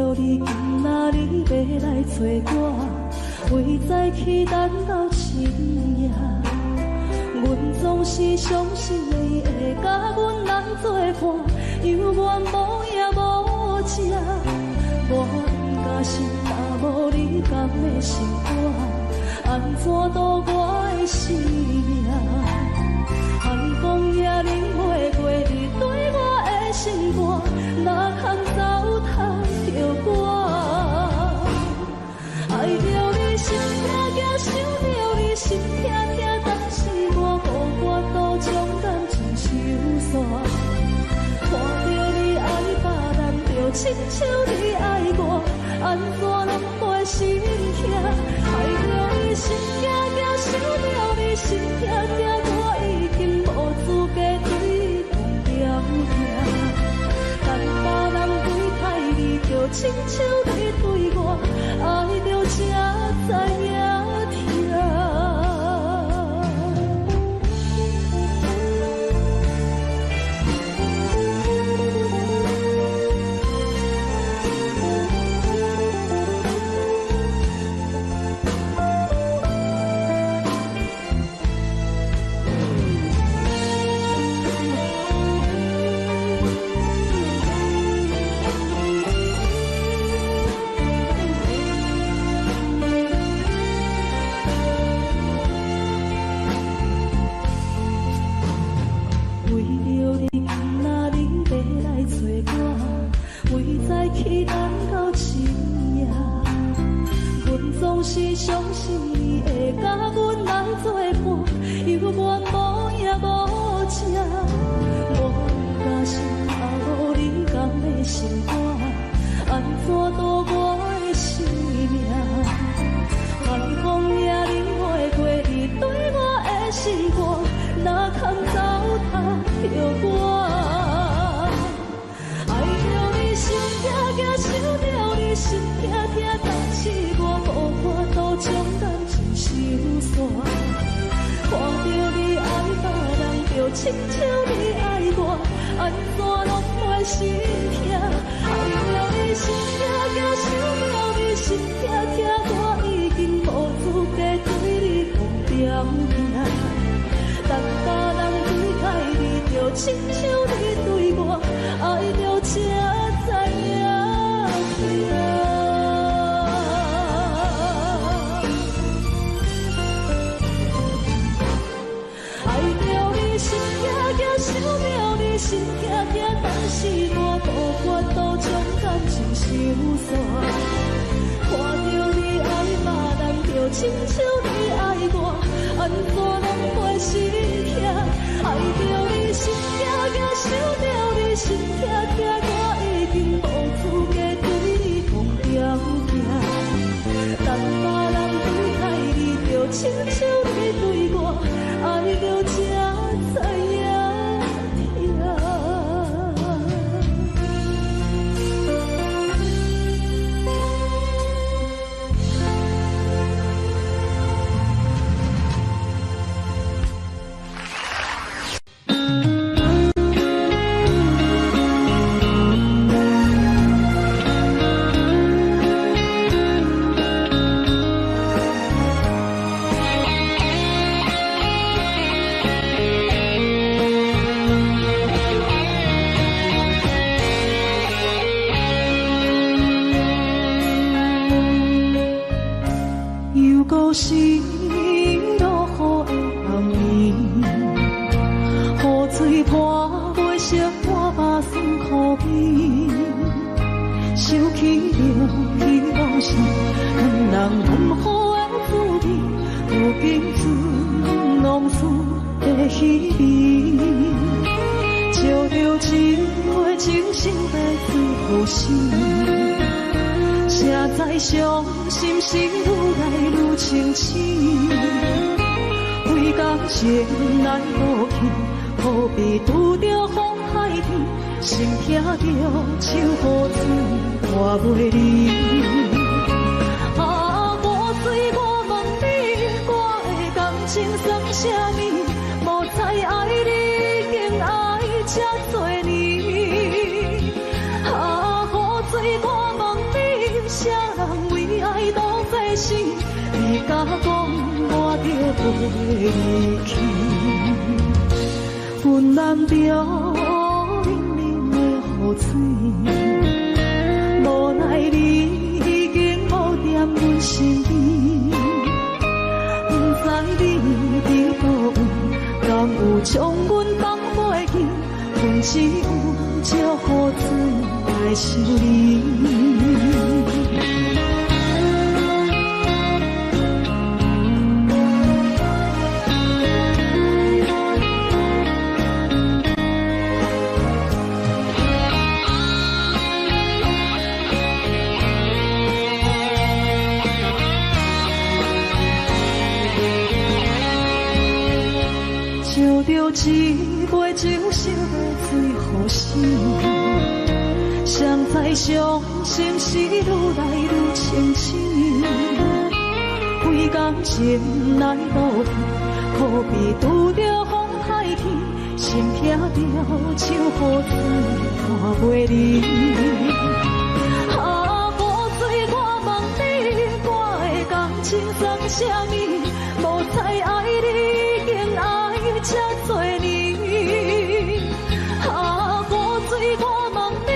著你今仔日欲來揣我，為早起等到深夜。阮總是相信你會佮阮來做伴，猶原無影無跡。我毋甘心，若無你敢會心肝，按怎度我的生命？寒風夜冷月过，你對我的心肝，哪通糟蹋著我？愛著你心痛痛，想著你心痛痛，但是我無法度將感情收煞。看著你愛別人，就親像你愛我，按怎攏袂心痛？愛著你心痛痛，想著你心痛痛，我已經無資格對你講條件。等別人對待你，就親像你對我，愛著才知影疼。為著你今仔日欲來揣我，為早起等到深夜。阮總是相信你會佮阮來做伴，猶原無影無跡。我毋甘心，若無你敢會心肝，按怎度我的生命？寒風夜冷月過，你對我的心肝，哪通糟蹋著我？愛著你心痛痛，想著你心痛痛，但是我無法度將感情收煞。看著你愛別人，就親像你愛我，按怎攏袂心痛？愛著你心痛痛，想著你心痛痛，我已經無資格對你講條件。等別人對待你，就親像你對我，愛著才知影疼。愛著你心痛痛，想著你心痛痛，但是我無法度將感情收煞。看著你愛別人，就親像你愛我，按怎攏袂心痛？愛著你心痛痛，想著你心痛痛，我已經無資格對你講條件。等別人對待你，就親像你對我，愛著才知影疼。又閣是落雨的暗暝，雨水泼袂熄我目酸苦味。想起著彼往事，两人分雨的滋味，如今剩浓事的稀微。照著一个情深的水予死。才知伤心是愈来愈清醒，为感情来无去，好比拄著风海天，心痛著像雨水泼袂离。啊，雨水，我問你，我的感情算啥物？無知愛你已經愛這多年。啊，雨水，我問你，啥人為愛當作死？你敢講我著袂離去？阮難著冷冷的雨水，無奈你已經無踮阮身邊，不知你佇佗位，敢有將阮放袂記？阮只有借雨水來想你。笑著一杯酒，想欲醉予死。誰知傷心事愈來愈清醒，為感情來落去，可比拄著風太天，心痛著像雨水看袂離。啊，雨水我問你，我的感情算啥物？無彩愛你已經愛這多年。啊，雨水我問你，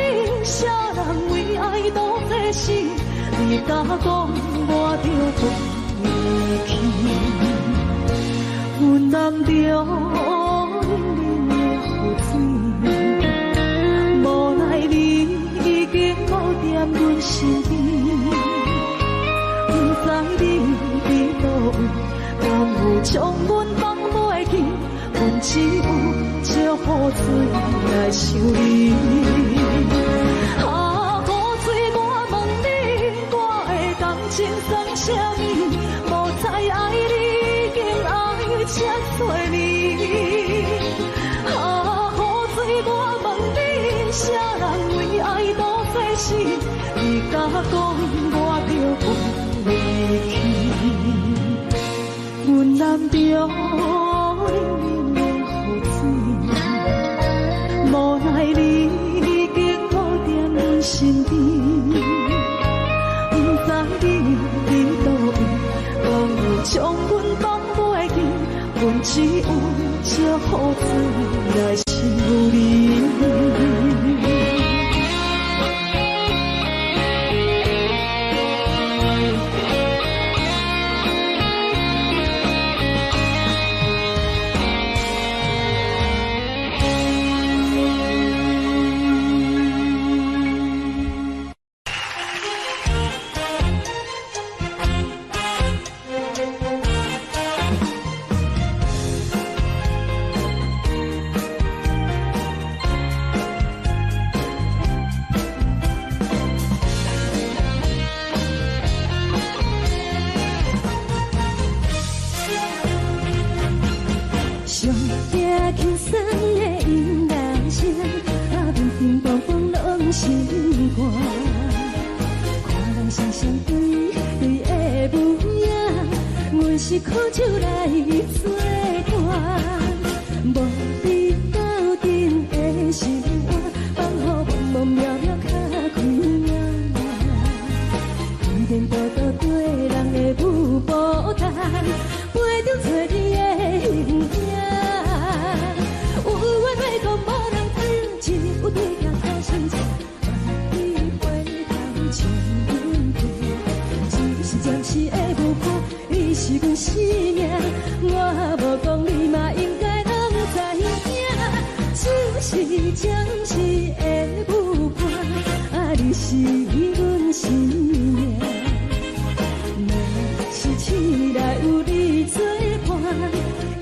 啥人為愛當作死？你敢講我著袂去？阮難著冷冷的雨水，無奈你已經無踮阮身邊，不知你佇佗位，敢有將阮放袂記？阮只有借雨水來想你。啊，雨水我問你，我的感情算啥物？無彩愛你已經愛這多年。啊，雨水我問你，啥人為愛當作死？你敢講我著袂去？阮難著冷冷的雨水，無奈你已經無踮阮身邊，不知你佇佗位，敢有將阮放袂記？阮只有借雨水來想你。上驚輕鬆的音樂聲，啊，乒乒乓乓攏心肝。看人雙雙對對的舞影，阮是苦酒來做伴。無你鬥陣的心肝，放予茫茫渺渺較開眼。天颠倒倒對人的舞步动，陪著找你的形影。有缘袂讲無人知，只有對鏡看心情。万里回頭将阮陪，只是暫時的舞伴，你是阮生命。我無講你嘛應該攏知影，只是暫時的舞伴，啊，你是阮生命。若是醒來有你作伴，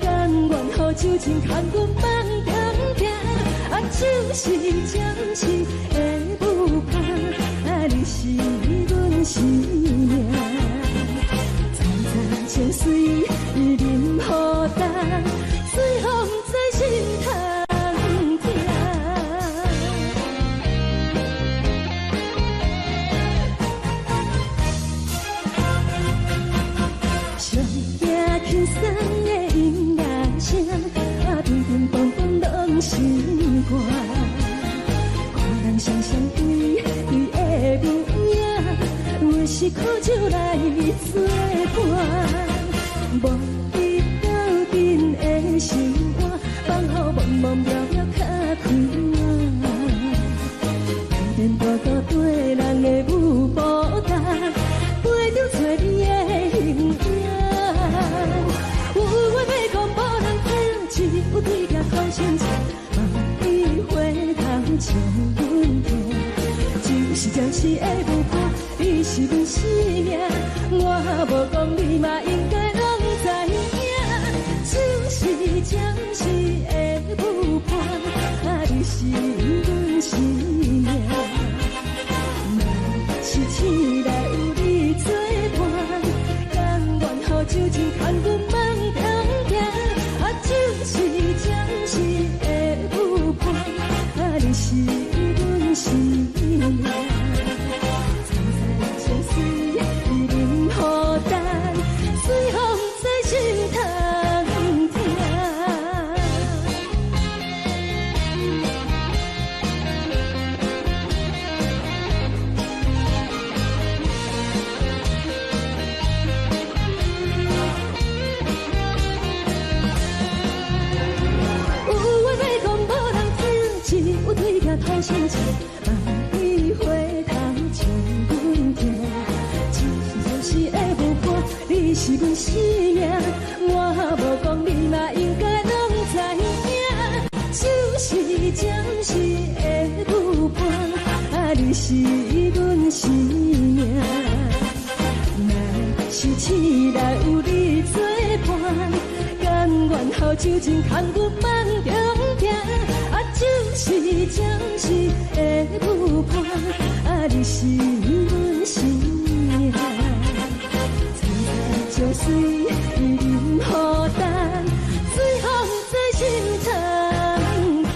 甘願予酒精牽阮放長行。啊，只是暫時的舞伴，啊，你是阮生命。層層情水淋雨重，隨風在心頭疼。上驚輕鬆的音樂聲，啊，乒乒乓乓攏心肝。看人雙雙對對的舞影，阮是苦酒來做伴，無你鬥陣的生活，放予茫茫渺渺較快活。天大大對人的舞步重，飞著找你的形影。有話欲講無人聽，只有對鏡苦心情，望你回頭笑阮疼。就是暫時的舞伴，你是阮生命，我無講你嘛應該攏知影。就是暫時的舞伴，啊，你是阮生命。若是醒來有你作伴，甘願予酒精牽阮梦中行。啊，就是暫時的舞伴，啊，你是阮生命。苍山青水任雨等，随风在心头疼。有話欲講無人聽，只有對鏡吐心情，望你回頭笑阮疼。只是暫時的舞伴，你是阮生命，我無講你嘛應該攏知影。就是暫時的舞伴，啊，你是阮生命。若是醒來有你作伴，甘願予酒精牽阮夢中行。啊，就是暫時的舞伴，啊，你是阮生命。苍山青水任雨等，随风在心头疼。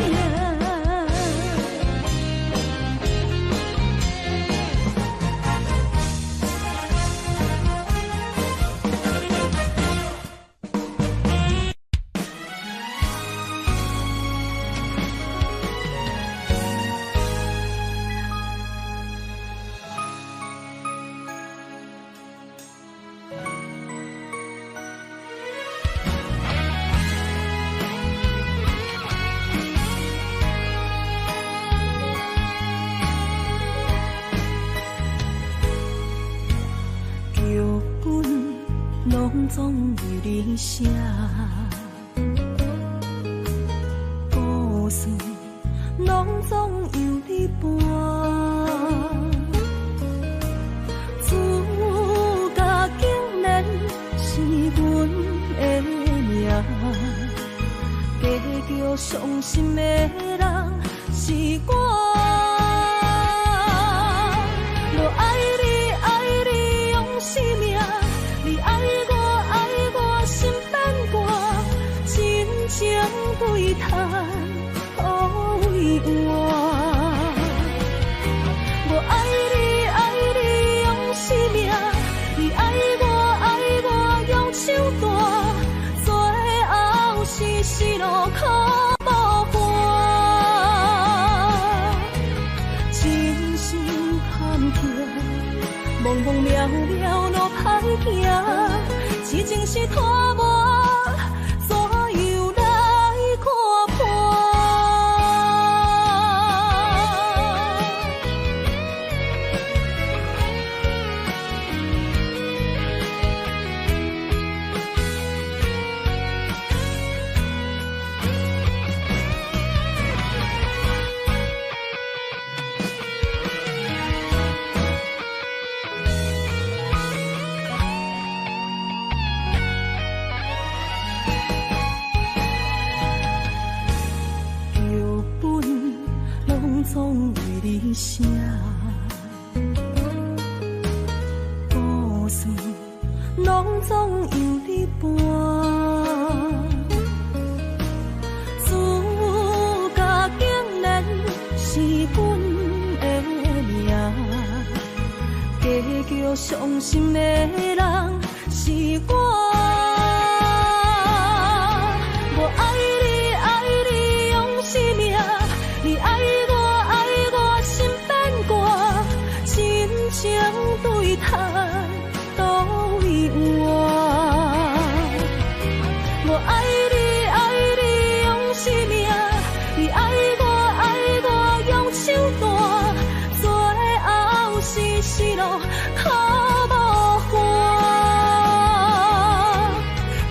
劇本攏總為你寫，故事攏總由你搬。主角竟然是阮的名，加叫傷心的人是我。我愛你，愛你用生命，你愛我，愛我心變寒，真情對趁予為換。我愛你，愛你用生命，你愛我，愛我用手段，最後是死路可無還。真心坎坷，茫茫渺渺路歹行，痴情是拖磨，怎样來看破？劇本攏總為你寫，故事攏總由你搬。主角竟然是阮的名，加叫傷心的人是我。我愛你，愛你用生命，你愛我，愛我心變寒，真情情對待佗位換。我愛你愛你用生命，你愛我愛我用手段，最後是死路可無還。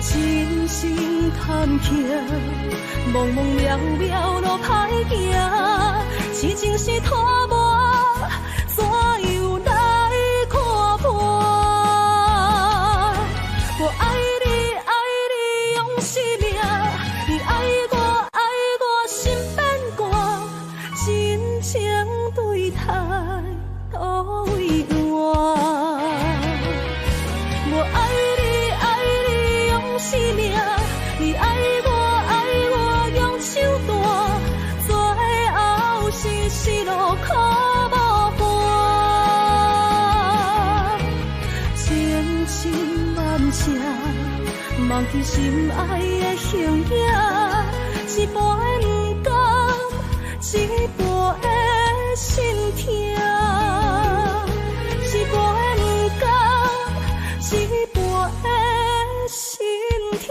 人生坎坷，茫茫渺渺路歹行，痴情是拖磨，怎樣來看破？我愛你愛你用生命，你愛我愛我心變寒，真情對待佗位換？我愛你愛你用生命，你愛我愛我用手段，最後是死路可無還。千真萬赤，忘記心愛的形影，一半的毋甘，一半的心疼，一半的毋甘，一半的心疼。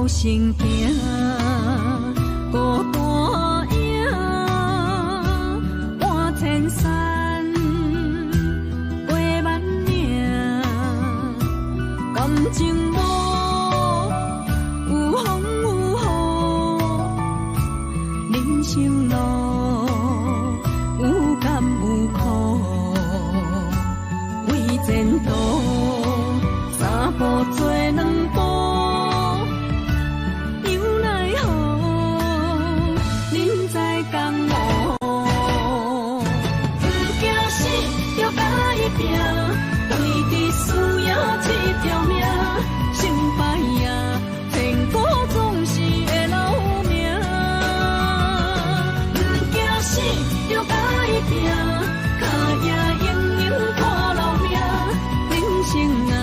孤身行，孤單影，搬千山，過萬嶺，感情無有風有雨，人生路有甘有苦，為前途三步做兩步。又奈何，人在江湖，毋驚死，著共伊拚，為著輸贏這條命，成敗啊，千古總是會留名。毋驚死，著共伊拚，跤跡英勇看留名，人生啊，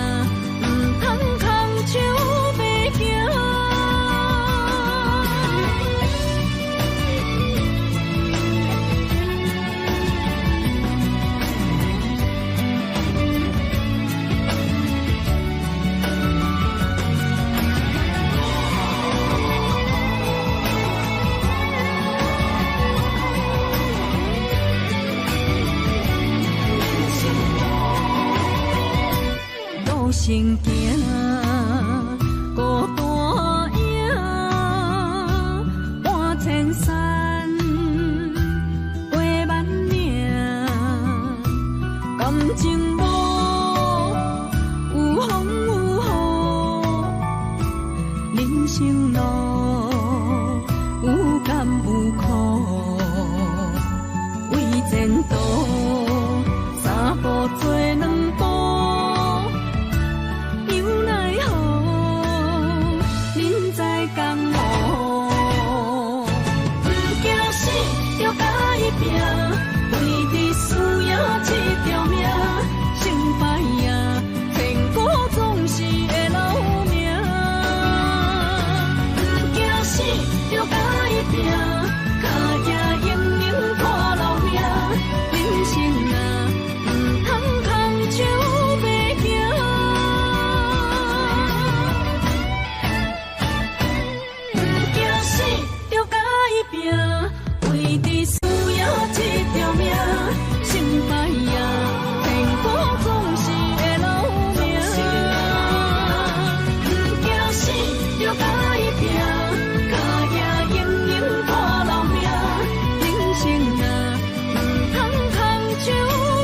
毋通空手白行。孤身行，孤單影，搬千山，過萬嶺，感情無有風有雨，人生路有甘有苦，為前途三步做兩步。又奈何，人在江湖，毋驚死，著共伊拚，為著輸贏這條命，成敗啊，千古總是會留名。毋驚死，著共伊拚，跤跡英勇看留名，人生啊，毋通空手白行。毋驚死，著共伊拚，為著輸贏這條命，成敗啊，千古總是會留名。毋驚死，著共伊拚，跤跡英勇看留名，人生啊，毋通空手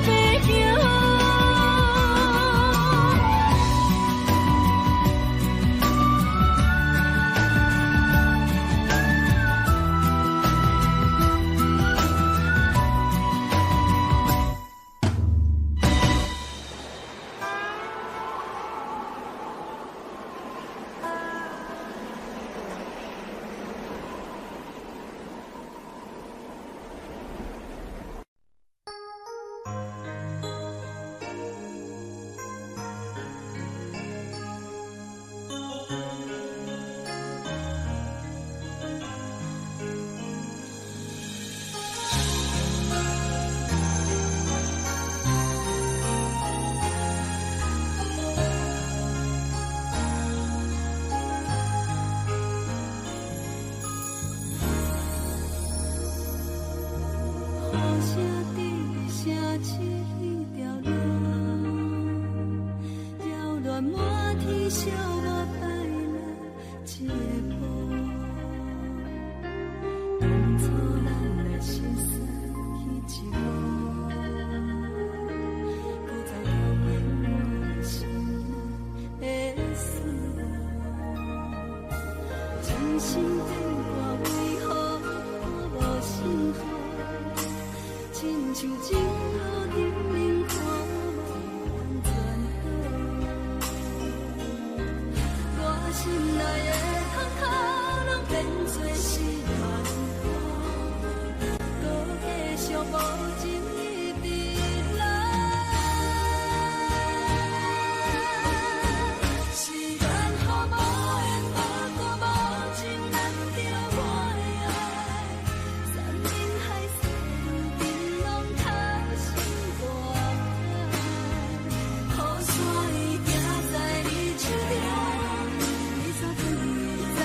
白行。雨声伫城市彼条路，扰乱满天小我带来一步。当初咱来熟悉彼一幕，搁再重演我心内的思路。真心变卦为何我无信号？亲像情路顶面看无完全好。我心内的痛苦拢变做是万苦，阁继续无情一直来。是缘予无缘，无故无情难着我的爱，山盟海誓如今拢头成大海。雨伞伊行在你手中，你煞放在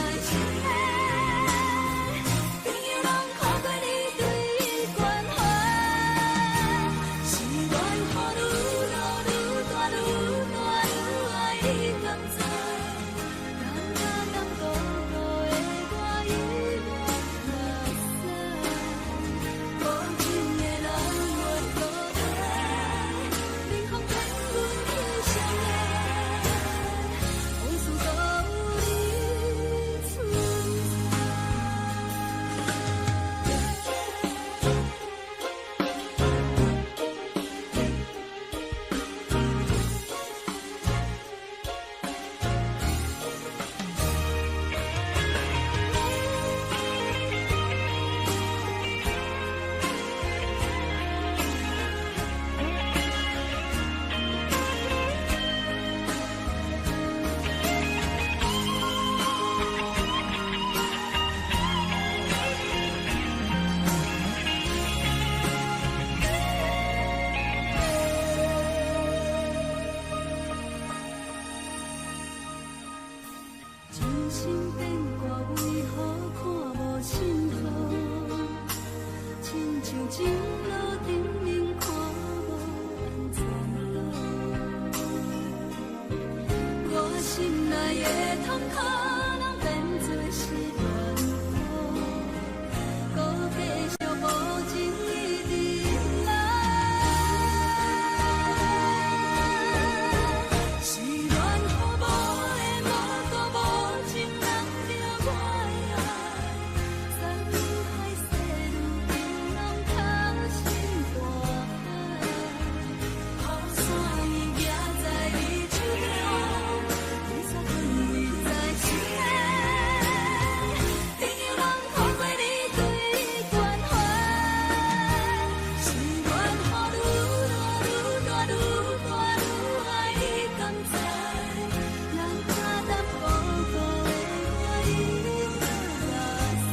心变卦，為何看無信號？親像情路頂面看無安全島。我心內的痛苦，攏變做是亂雨，閣繼續無情一直來。是緣予無緣無故無情人著我的愛，山海世路變攏投身大海，雨傘伊举在你手中，你煞困位在心内，朋友攏看過你對伊關懷，是緣予愈大愈大愈大愈愛你，敢知？人甲淡薄薄的我已落目屎，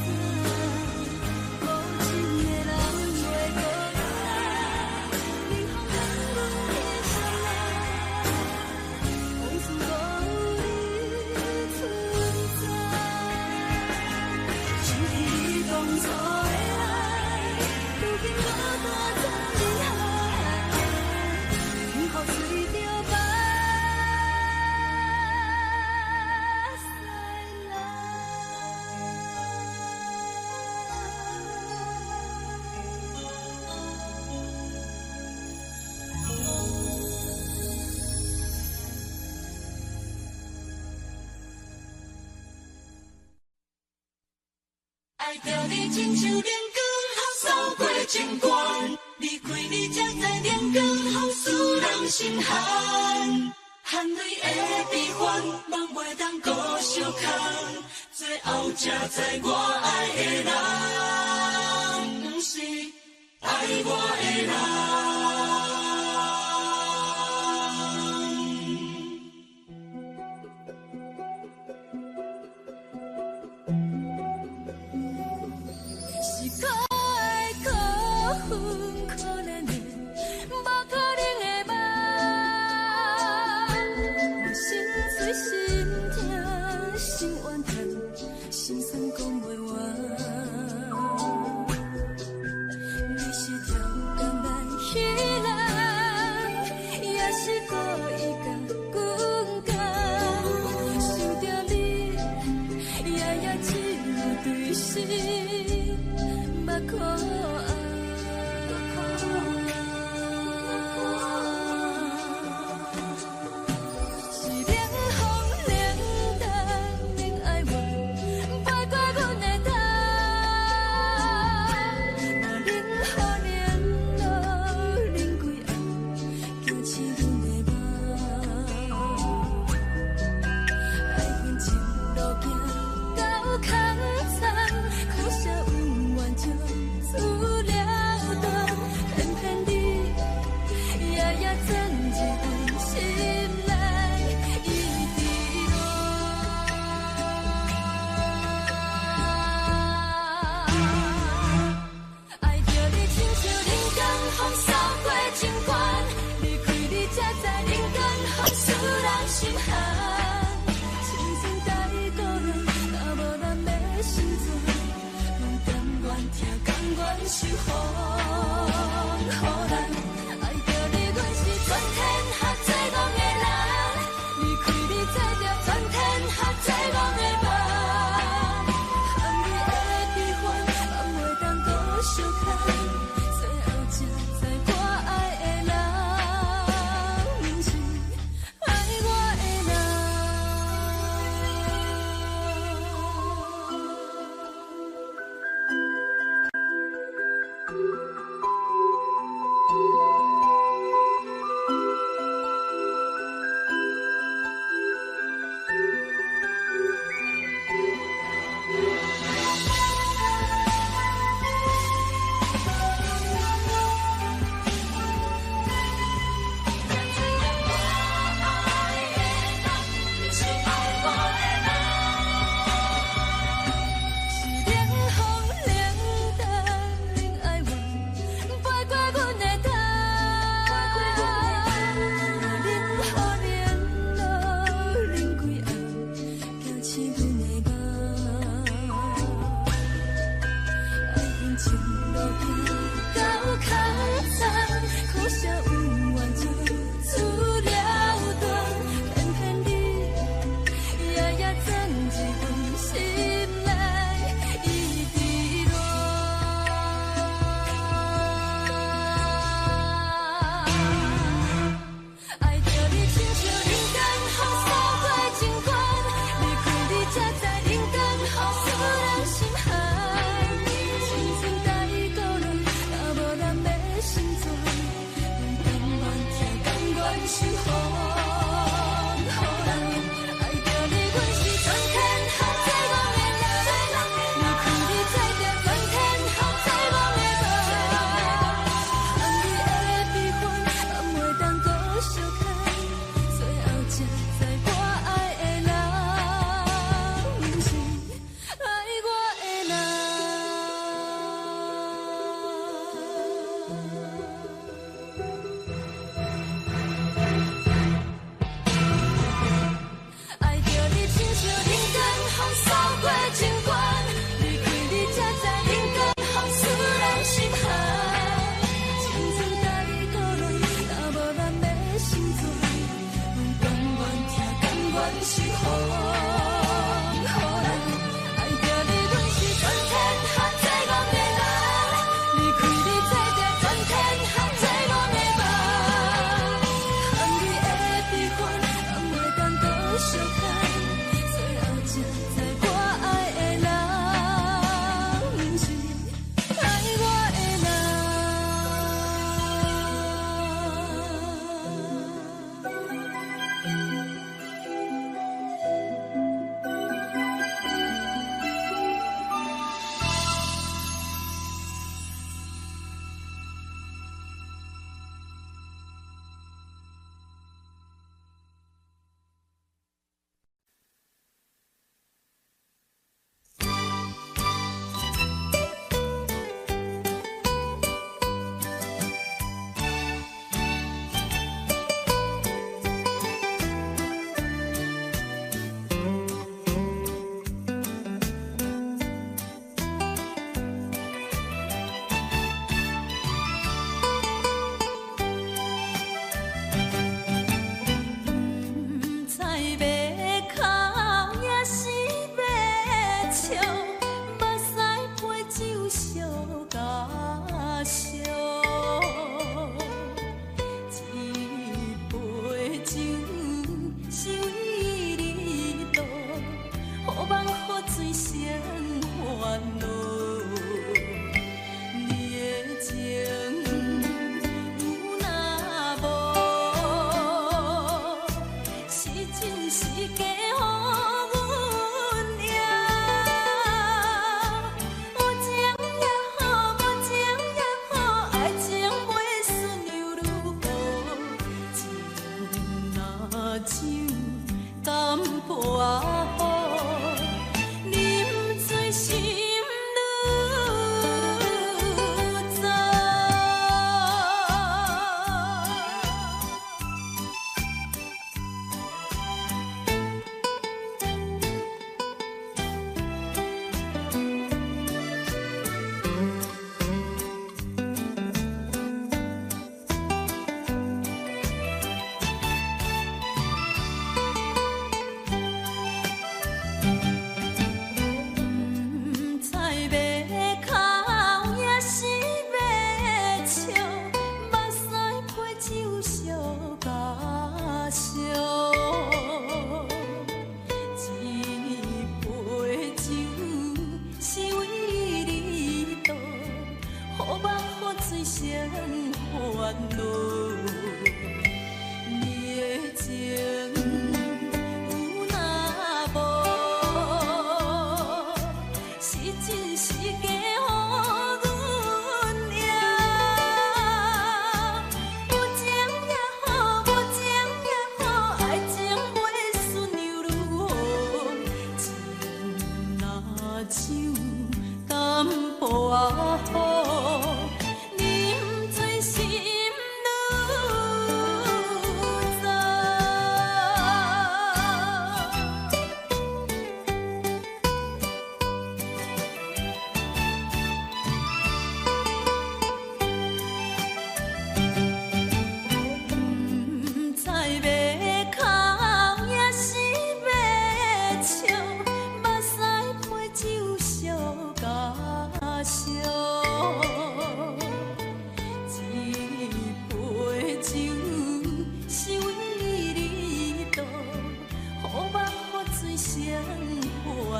無情的人袂閣來，冷風冷雨的相愛，往事無你存在。想起你當初的愛，如今孤單在人海，幸福隨著巴士來。愛著你親像靈光，予掃過情關；離開你才知靈光，予使人心寒。含淚的悲歡，夢袂當閣相空。最後才知我愛的人，毋是愛我的人。是可愛可恨可憐的，無可能的夢。我心碎心痛心怨叹，心酸講袂完。你是跳江來彼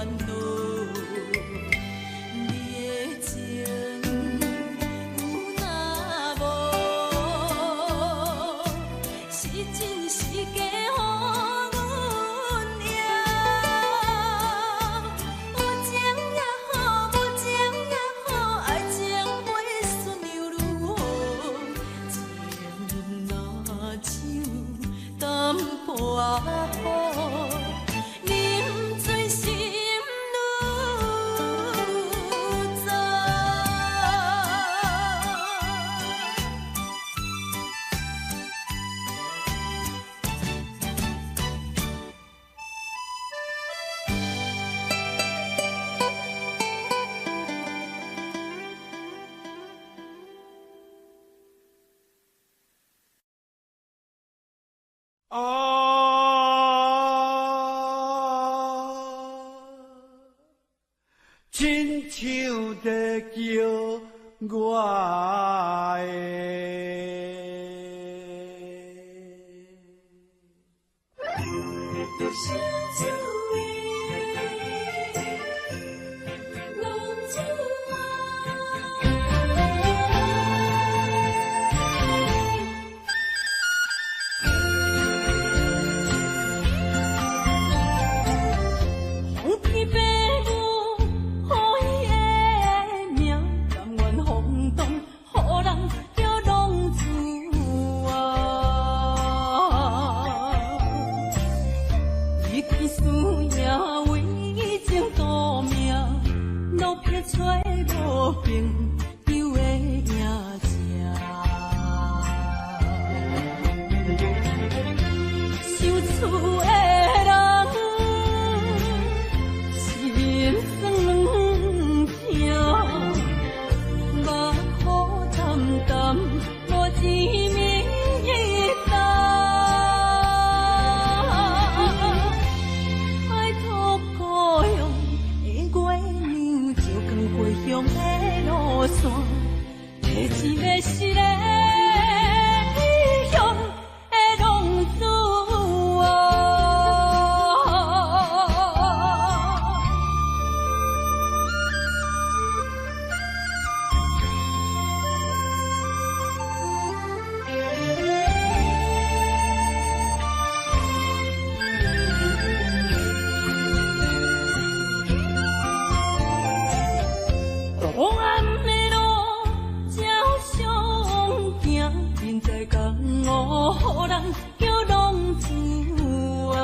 惱，你的情有若無，是真是假，予阮贏。有情也好，無情也好，愛情袂輸娘如何？情若像淡薄仔雨，啉醉心愈早。啊，親像在叫我的。相思的浪子啊。风天白雾，予伊的名，甘愿风动，予人叫浪子啊。伊去输赢为情赌命，落魄找无朋友的影子。想厝的人，心酸疼，目苦澹澹，無一暝冬。拜託故鄉的月娘，照光回鄉的路線，提一个失的異鄉的浪子啊。彼岸的路才相行，人在江湖，予人叫浪子啊。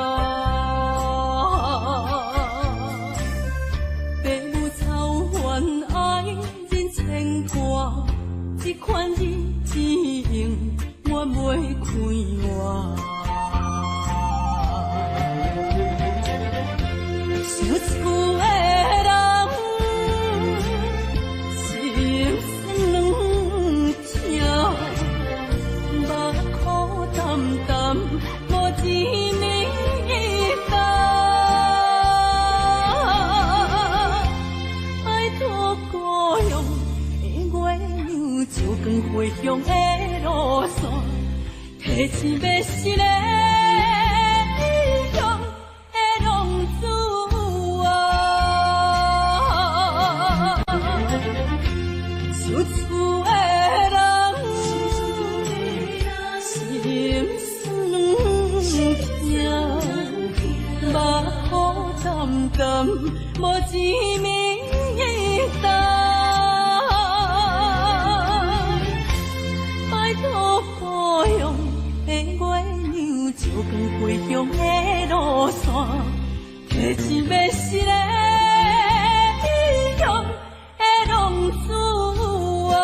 父母操烦愛人牽掛，這款日子永遠袂快活。想厝的人，心酸疼，目苦澹澹，無一暝冬。拜託故鄉的月娘，照光回鄉的路線，提一个失的異鄉的浪子啊。想厝的人，心酸疼，目苦澹澹，無一暝冬。拜託故鄉的月娘，照光回鄉的路線，提一个失的異鄉的浪子啊。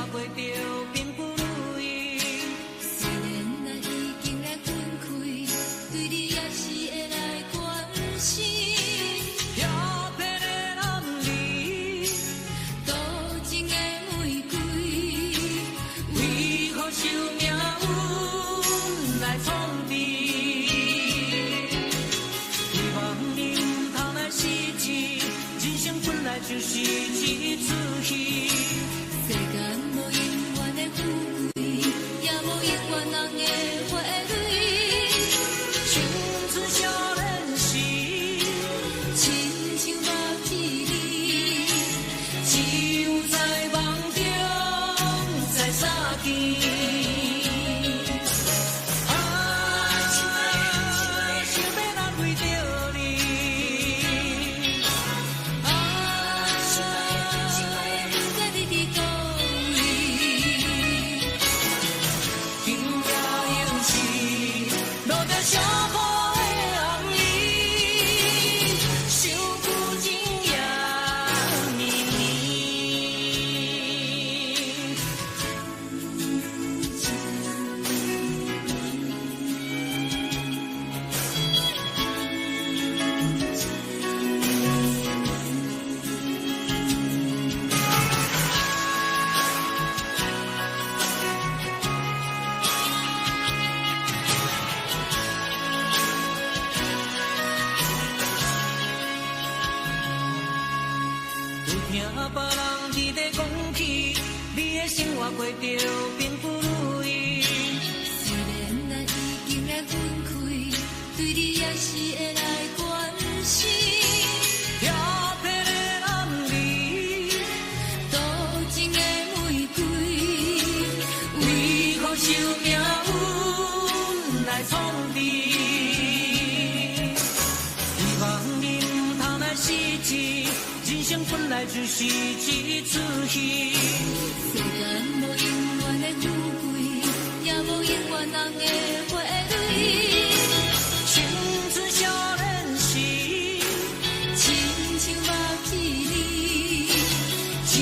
活過著並不如意。雖然咱已經來分開，對你也是會來關心。飄泊的男兒，多情的玫瑰，為何受命運來創治？希望你毋通來失志，人生本來就是一齣戲。世間無永遠的富貴，也無永遠人的花蕊。青春少年時，親像目一暝，只有在夢中才相見。啊，想欲難為著你。啊，不知你佇佗位。今夜又是落著小雨的暗暝，想久情也綿綿。有聽別人佇咧講起，你的生活過著並不如意。雖然咱已經來分開，對你也是會來關心。飄泊的男兒，多情的玫瑰，為何受命運來創治？希望你毋通來失志，人生本來就是一齣戲。世間無永遠的富貴，也無永遠人的花蕊。青春少年時，親像目一暝，只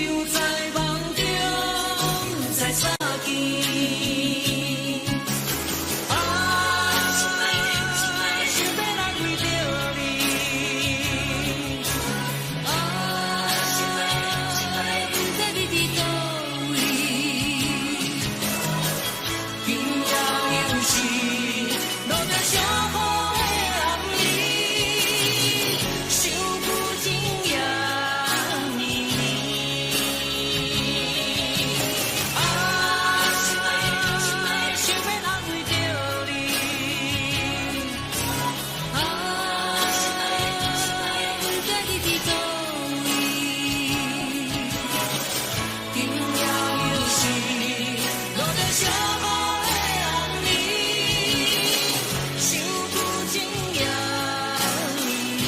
有在夢中才相見。啊，想欲來為著你。啊，不知你佇佗位。今夜又是落著小雨的暗暝，想久情也綿綿。啊，想欲安慰著你。啊，不知你佇佗位。今夜又是落著小雨的暗暝，想久情也绵绵。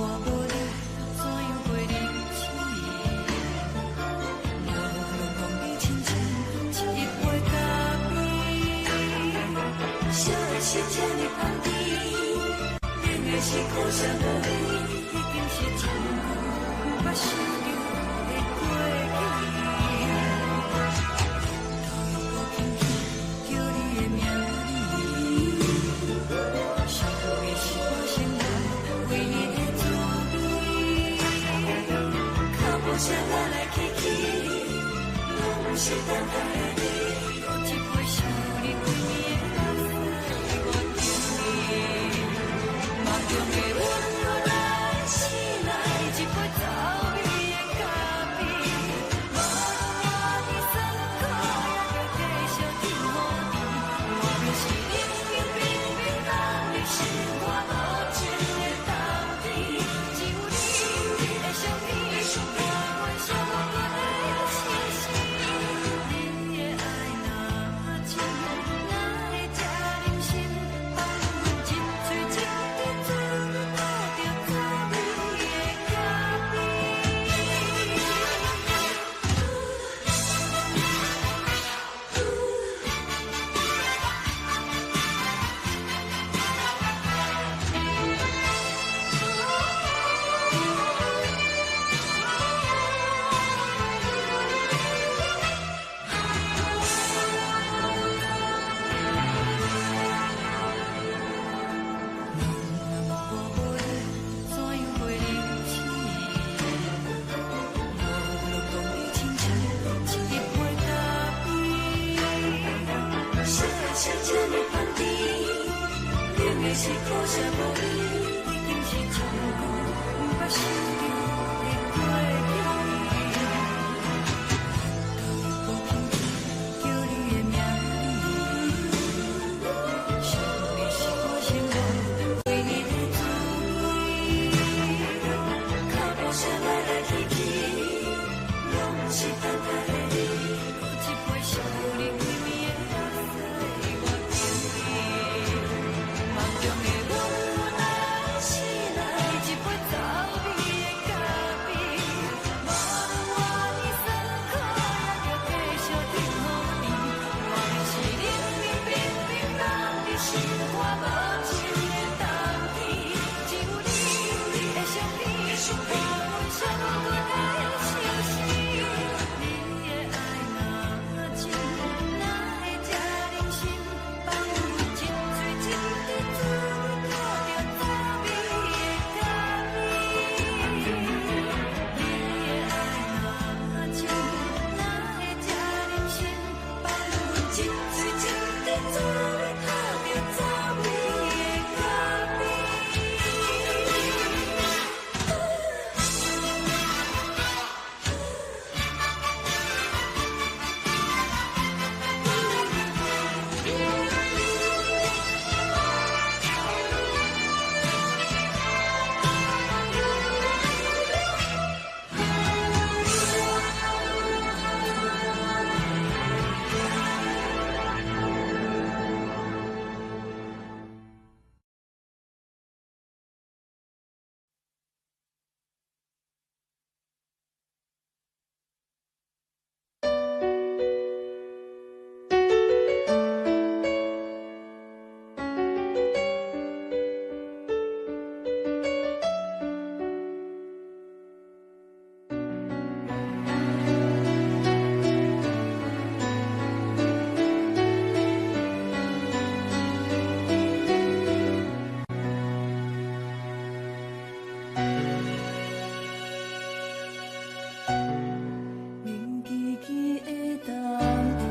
我無你，怎樣過日子？流浪講你親像一杯咖啡，啥的是這呢香甜？冷的是苦涩無味，已經是真久不捌想著的過去。頭路輕輕叫你的名字，想的是我生来唯一的滋味。脚步聲來來去去，攏是等待的你。這杯想你規暝的目屎，我等你。是可惜無你，已經是真久毋捌想著的過去。當你無輕輕叫你的名字，想你是歌聲無回憶的滋味，腳步聲來來去去，攏是等待的你。閣一杯想你味味的阿西，我敬你。夢中的阮若醒來，一杯走味的咖啡，無論偌尼酸苦，也著繼續等予你。我是冷冷冰冰放佇心肝無情的冬天，只有你會相片，予阮寂寞的相思。你的愛若真，哪會這忍心放阮一喙一滴滋味吐著走味的咖啡？你的愛若真，哪會這忍心放阮一喙一滴滋味吐著走味的咖啡？冷吱吱的冬天，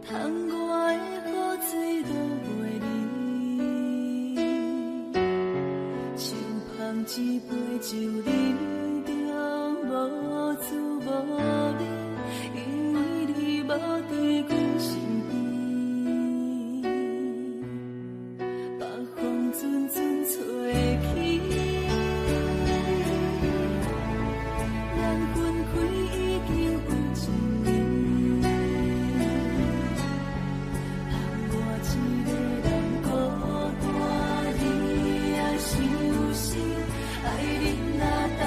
窗外的雨水落袂离，手捧一杯酒饮著无滋无味，因為你無佇阮身邊。北風陣陣吹起，咱分開已經有一年，予我一個人孤單，你也傷心，愛忍若等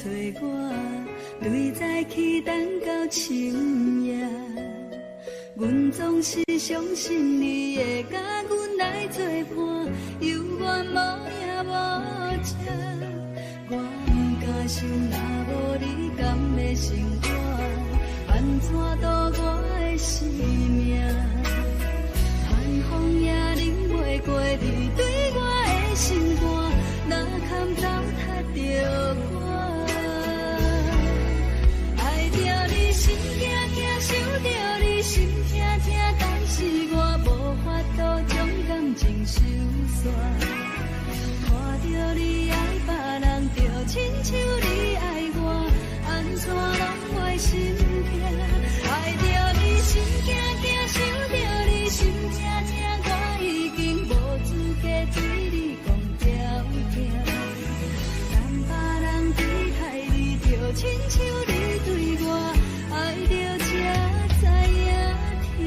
找我，對早起等到深夜。阮總是相信你會佮阮來做伴，猶原無影無跡。我毋敢想，若無你，敢會生活？按怎度我的生命？寒風也忍袂過你對我的心肝，哪堪糟蹋著我？愛著你心驚驚，想著你心疼疼，但是我無法度將感情收煞。看著你愛別人，就親像你愛我，按怎攏會心疼？愛著你心驚驚，想著你心疼疼，我已經無資格對你講條件。等別人對待你，就親像你對我，愛著才知影疼。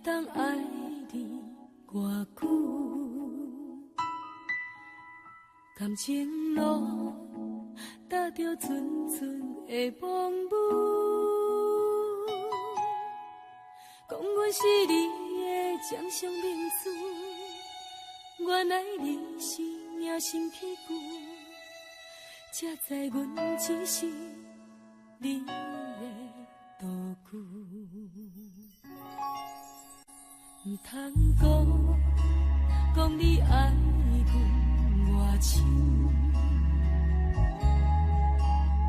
當愛你偌久？感情路踏著寸寸的风雨，講阮是你的掌上明珠，原來你是影成戲具，才知阮只是你的道具。毋通講，講你愛阮偌深，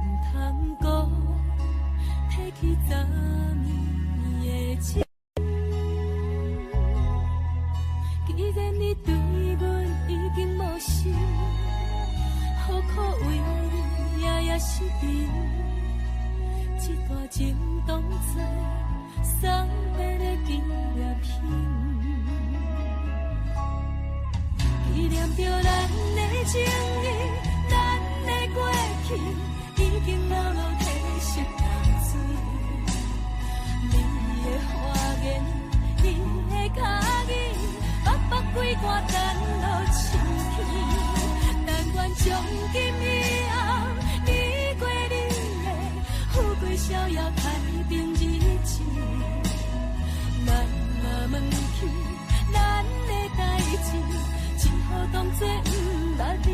毋通講，提起昨暝的情。既然你對阮已經無心，何苦為你夜夜失眠？這段情當作送別的紀念品，紀念著咱的情誼，咱的過去，已經老落褪色淡水。你的花言，你的跤語，北北歸肝等落深去。但願從今以後，你過你的，富貴逍遙太平日子。咱若問起咱的代誌，只好當作毋捌你。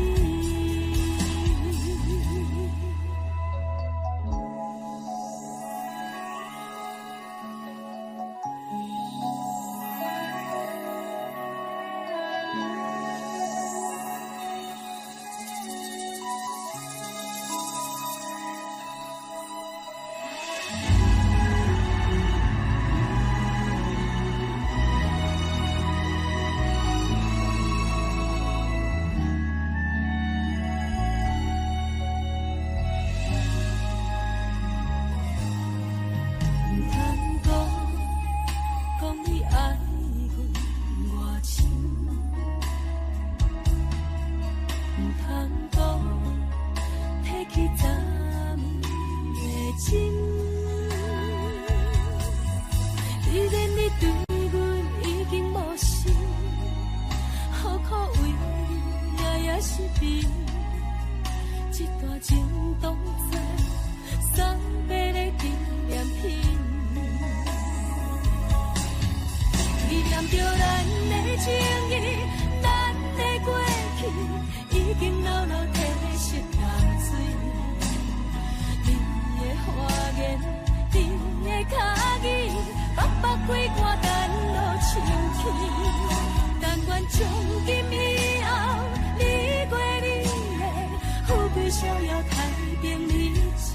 毋通講，講你愛阮偌深，毋通講，提起昨暝的情。既然你對阮已經無心，何苦為你夜夜失眠？這段情當作送別的紀念品，紀念著咱的情誼，咱的過去，已經老落褪色淡水。你的花言，你的跤語，北北歸肝等落深去。但願從今以後，你過你的，富貴逍遙太平日子。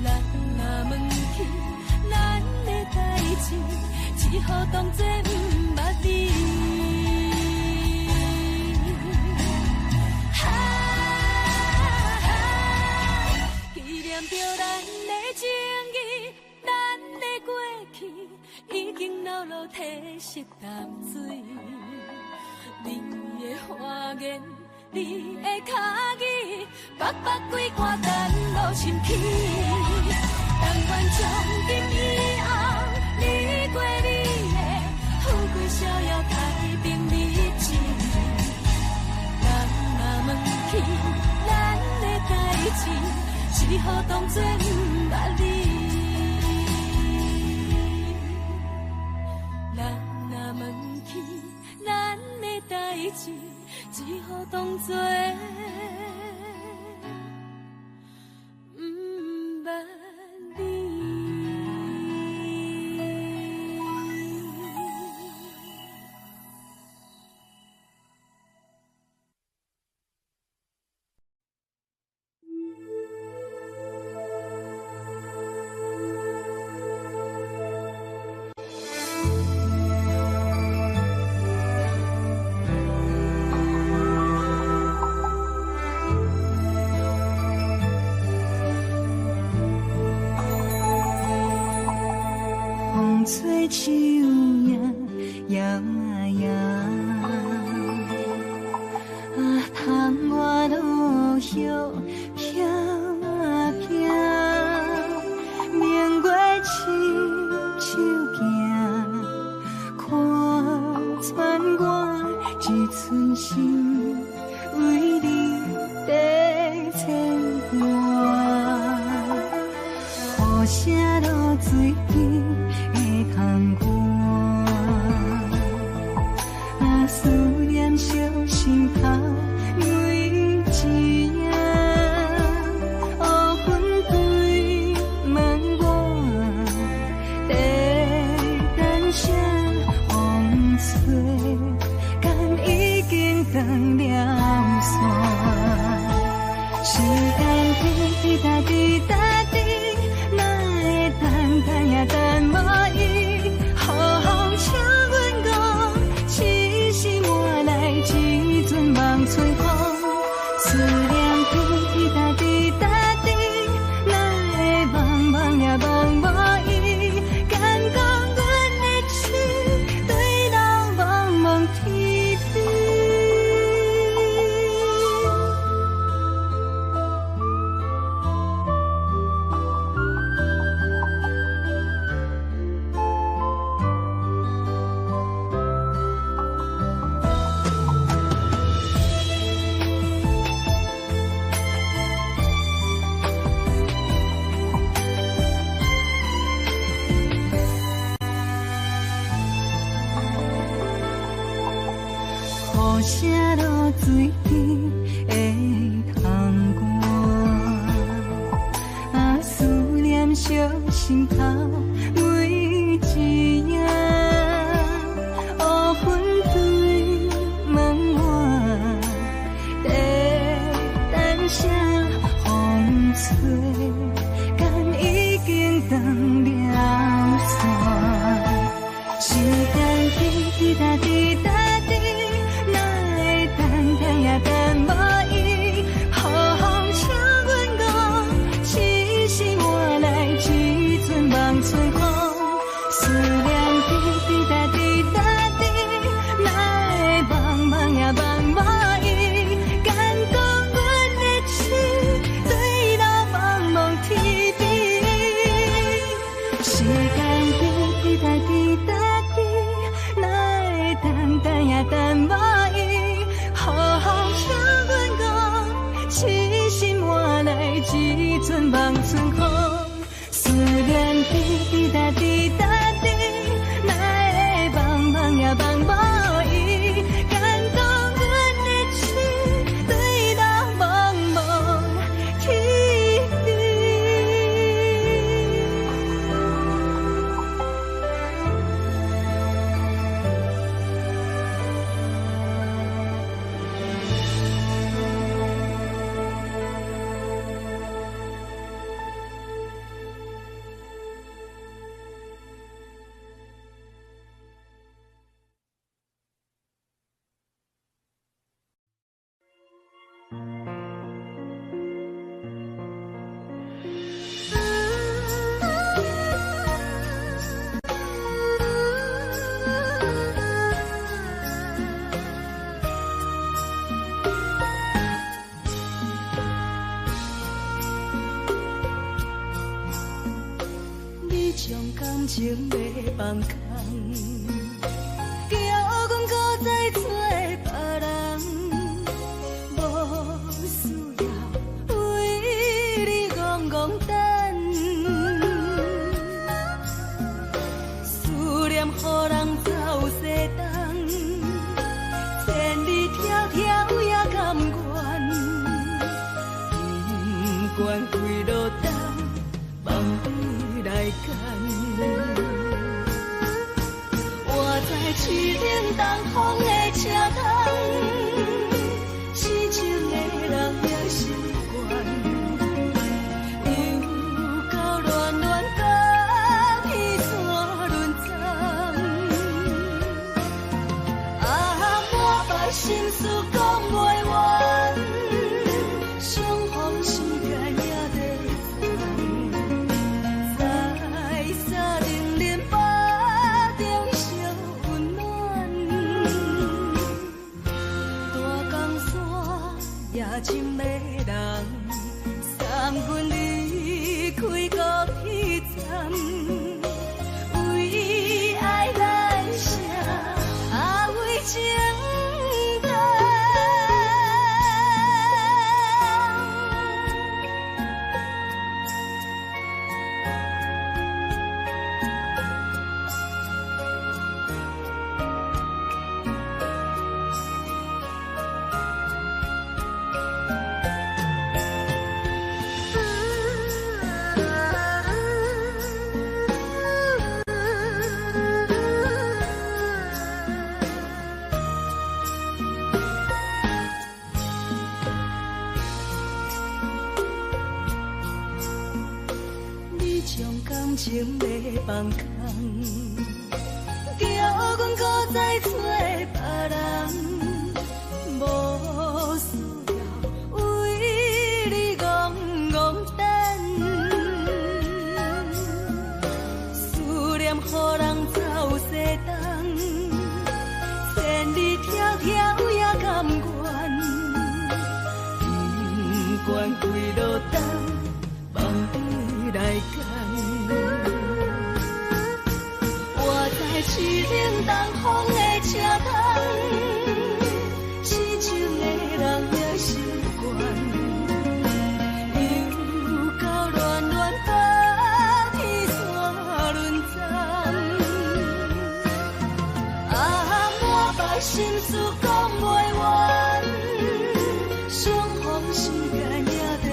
咱若問起咱的代誌，只好當作毋捌你。啊，紀念著咱的情誼，咱的過去，已經老落褪色淡水。你的花言，你的跤語，北北歸肝等落深去。但願從今以後，你過你的，富貴逍遙太平日子。人若問起咱的代誌，只好當作毋捌你。人若問起咱的代誌，只好當作毋捌你。风吹树影摇啊摇，啊，窗外落叶飘啊飘，明月亲像镜，寸心為你在牽掛，雨聲落水邊的窗外，啊，思念燒心頭每一夜，烏雲堆滿我，在等啥風吹，敢已經斷了線。時間滴滴答滴答滴，哪會等等也等無伊？予風請阮講，痴心換來一陣望春風。思念滴滴答滴答滴，哪會茫茫也茫無伊？敢講阮的痴對人茫茫天邊。雨聲落水邊的窗外，啊，思念燒心頭每一夜，烏雲堆滿我，在等啥風吹，敢已經斷了線。時間滴滴答滴答滴，哪會等等也等無伊？予風請阮講，痴心換來一陣望春風。思念滴滴答滴答滴，哪會茫茫也茫無伊？敢講阮的痴對老茫茫天邊。時間滴滴答滴答滴，哪會等等也等無伊？予風請阮講，痴心換來一陣望春風。思念滴滴答滴答滴，哪會茫茫也茫無伊？敢講阮的痴對老茫茫天邊。你將感情欲放空，叫阮閣再找別人，無需要為你戆戆等，思念予人走西東，千里迢迢也甘願，不管几落冬，放你來揀。我在凄冷東風的車窗，痴情的人也習慣，又到暖暖甲彼山轮转。啊，满腹心事講袂完，相逢時間也在等，在三零零八中相溫暖。大江山也真迷人，送阮離開高鐵站，為愛咱寫，啊為情情欲放空，叫阮阁再找别人，无需要为你戆戆等，思念予人走西东，千里迢迢也甘愿，不管几落冬，放你来拣。我在凄冷东风的车窗，痴情的人也习惯，又到恋恋北天山轮转。啊，满腹心事讲袂完，相逢时间也在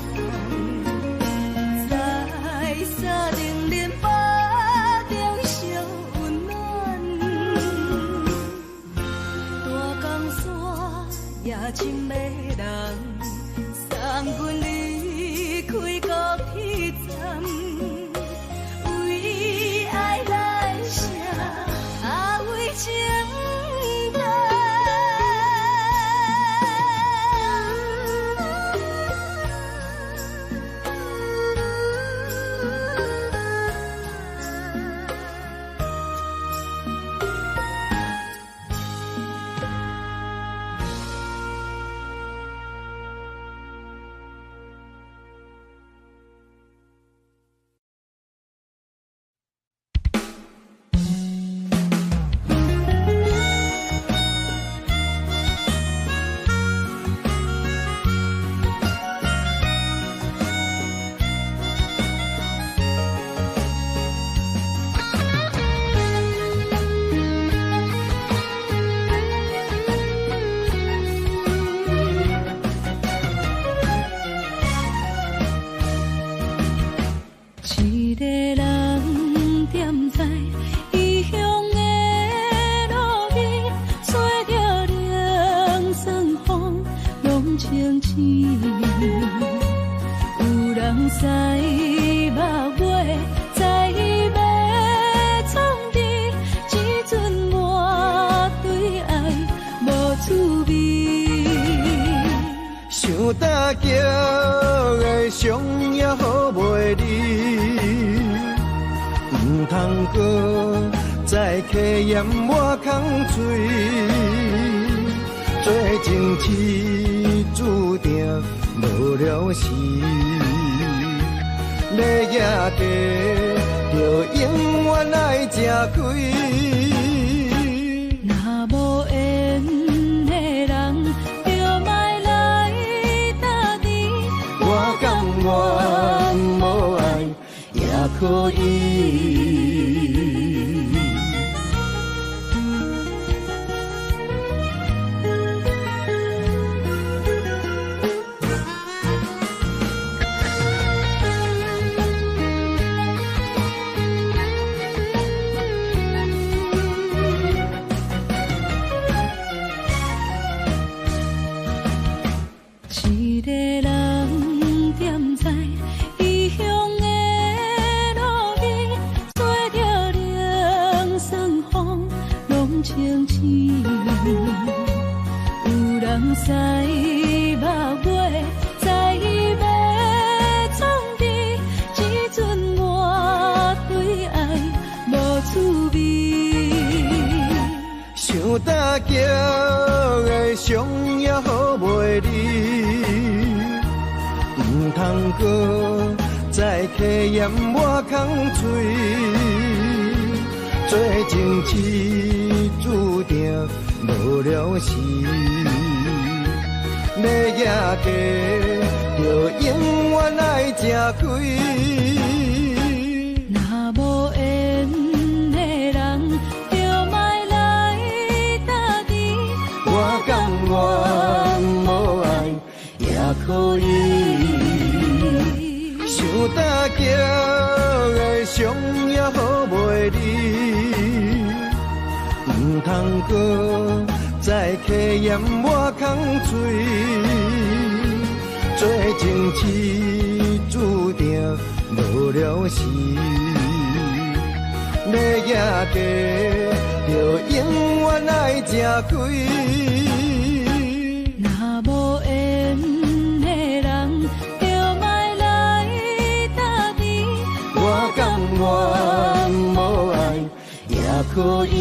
转，在三重林北中相温暖。大江山也情迷人，送阮离开高铁站，为爱来写，啊为情难。一个人踮在异乡的路边，吹著冷酸风，拢清醒。有人驶目尾，知欲创治，这阵我对爱无滋味。想打击的伤也好袂离，毋通阁再客盐我空喙，做情痴注定无了时，欲举地就永远爱食亏。若无缘的人，就莫来搭甜。我甘愿无爱也可以。一个人踮在异乡的路边，吹著冷酸风，拢清醒。有人驶目尾，知欲创治，这阵我对爱无滋味。想打击的伤也好袂离，毋通阁再客盐我空喙，做情痴注定无了时，欲举地就永远爱食亏。若无缘的人，就莫来搭甜。我甘愿无爱也可以。想打击的伤也好袂离，毋通阁再客盐我空喙，做情痴注定无了时。欲行低，就永远爱食亏。若無緣的人，就莫來搭甜。我甘願無愛也可以。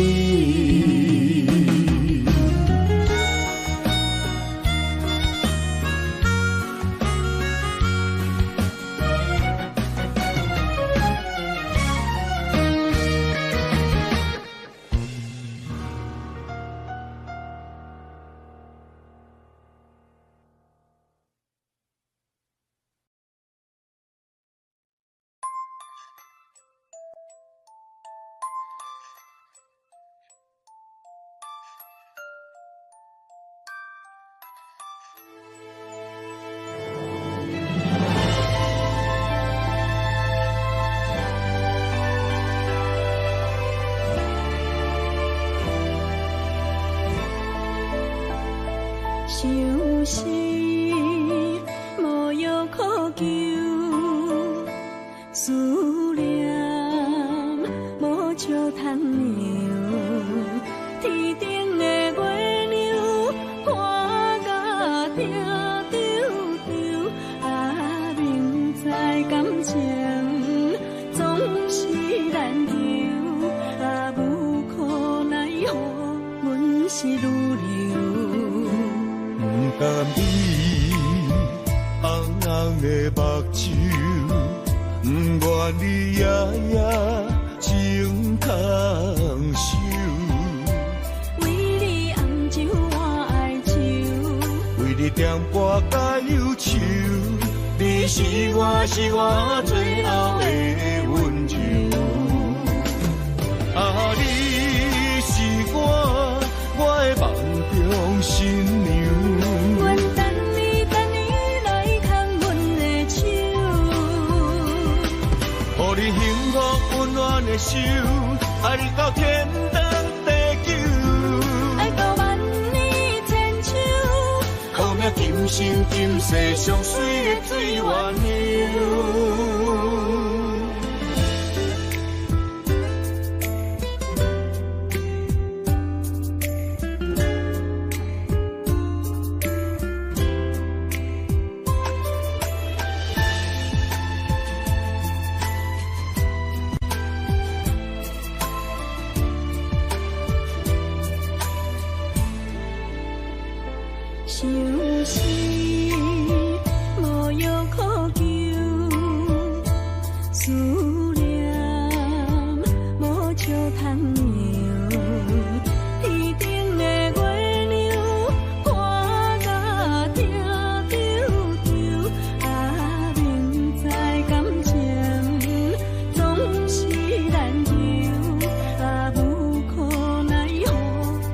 相思無藥可救，思念無笑通留。天頂的月亮看甲疼揪揪，啊，明知感情總是難求，啊，無可奈何，阮是女流。不甘你紅紅的目睭，不願你夜夜情空守。為你紅酒我哀愁，為你點半甲憂愁，你是我是我最後的溫柔。啊，你是我我的夢中新娘。阮等你等你來牽阮的手，予你幸福溫暖的手，愛你到天長地久，愛到萬年千秋。好命今生今世上水的水鸳鸯。相思無藥可救，思念無笑通留。天頂的月亮看甲疼揪揪，啊，明知感情總是難求，啊，無可奈何，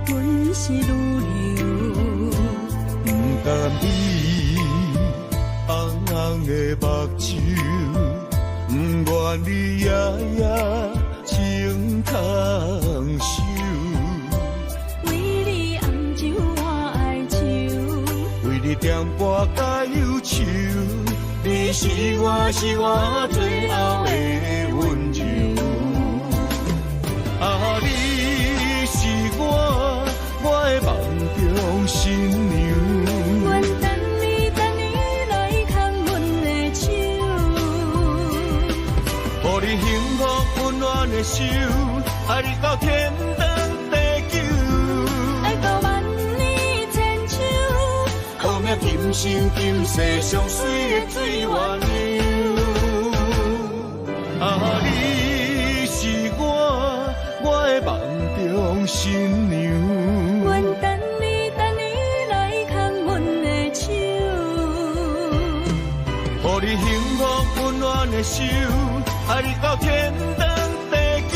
阮是女流。不甘你紅紅的目睭，不願你夜夜情空守。為你紅酒我哀愁，為你點半甲憂愁，你是我是我最後的溫柔。啊，你是我我的夢中新娘。阮等你等你來牽阮的手，予你幸福溫暖的手，愛你到天長地久，愛到萬年千秋。好命今生今世上水的水鸳鸯。啊，你是我我的夢中新娘。阮等你等你來牽阮的手，予你幸福溫暖的手，愛你到天長地久，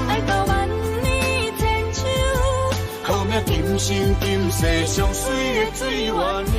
愛到萬年千秋。好命今生今世上水的水鸳鸯。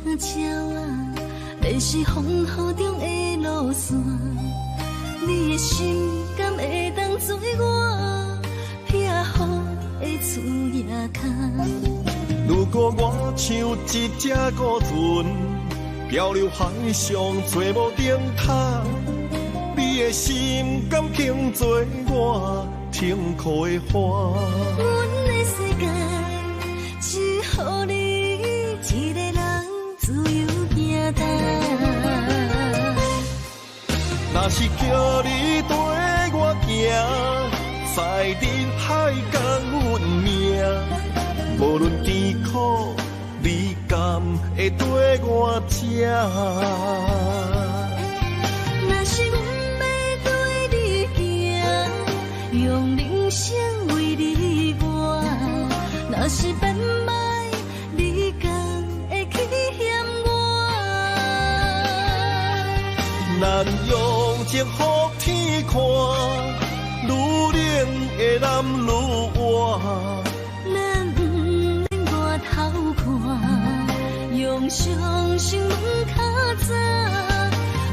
鳥仔，欲是風雨中的路線。你的心敢會當做我避雨的厝仔跤？如果我像一隻孤船，漂流海上找無燈塔，你的心敢肯做我停靠的岸？阮的世界只予你一个人自由行動。若是叫你綴我行，驶入海角阮命，無論甜苦，你敢會綴我這？若是阮欲綴你行，用人生為你活；若是變歹，你敢會去嫌我？咱用情予天看，愈冷的男愈活。咱毋免外頭看，用相信問較早。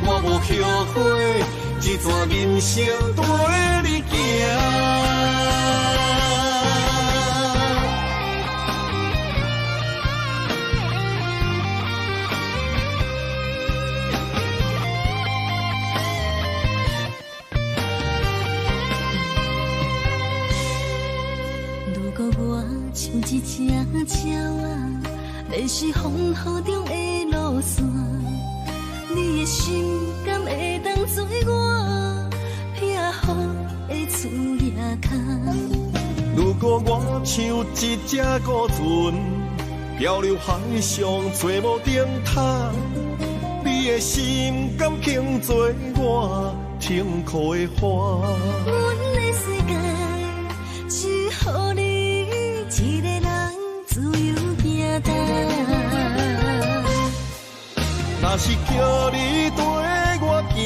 我無後悔，這段人生綴你行。如果我像一隻鳥仔，欲是風雨中的路線，你的心敢會當做我避雨的厝仔跤？如果我像一隻孤船，漂流海上找無燈塔，你的心敢肯做我停靠的岸？阮的世界只予你一个人自由行動。若是叫你綴我行，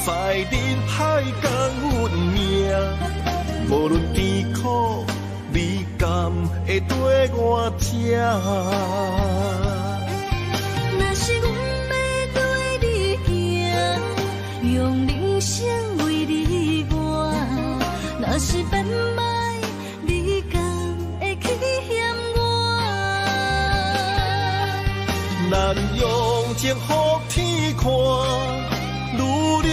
驶入海角阮命，無論甜苦，你敢會綴我這？若是阮欲綴你行，用人生為你活；若是變歹，你敢會去嫌我？咱用情予天看，愈冷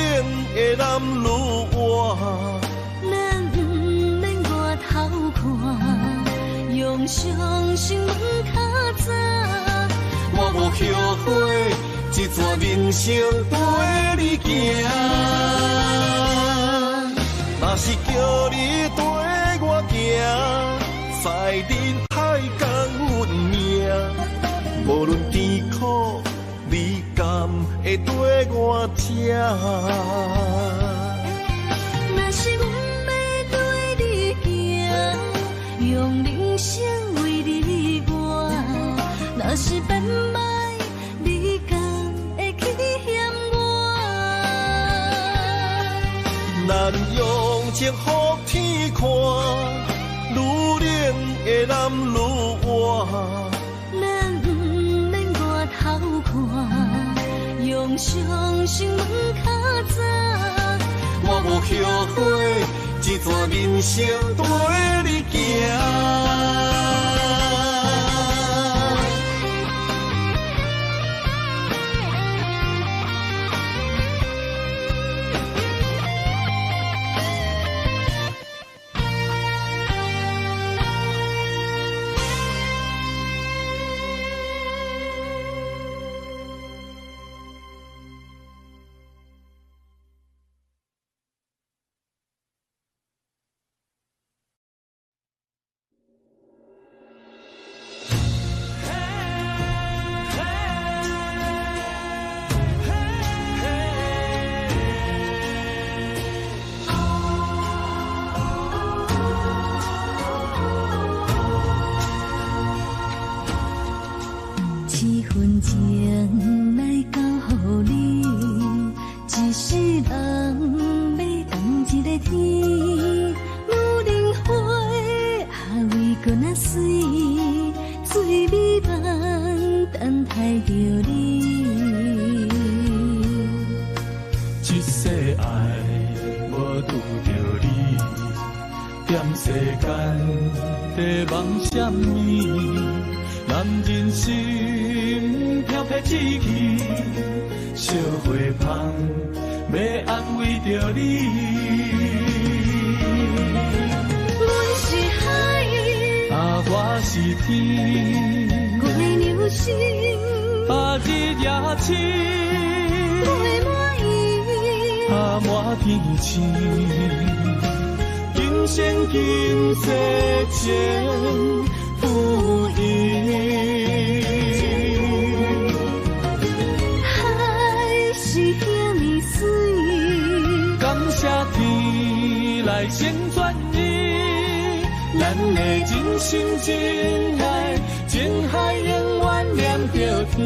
的男愈活。咱毋免外頭看，用相信問較早。我無後悔，這段人生綴你行。若是叫你綴我行，驶入海角阮命，無論甜苦，你敢會綴我這？若是阮欲綴你行，用人生為你活；若是變歹，你敢會去嫌我？咱用情予天看，愈冷的男愈活。咱毋免外頭看，用相信問較早。我無後悔，這段人生綴你行。在梦啥物？男人心飘飘志气，烧花香欲安慰著你。阮是海，啊，我是天，月娘心，啊，日夜星，月满圆，啊，满天星。今生今世情付伊。海是遐呢水，感谢天来成全伊，咱的真心真爱，情海永远念著天。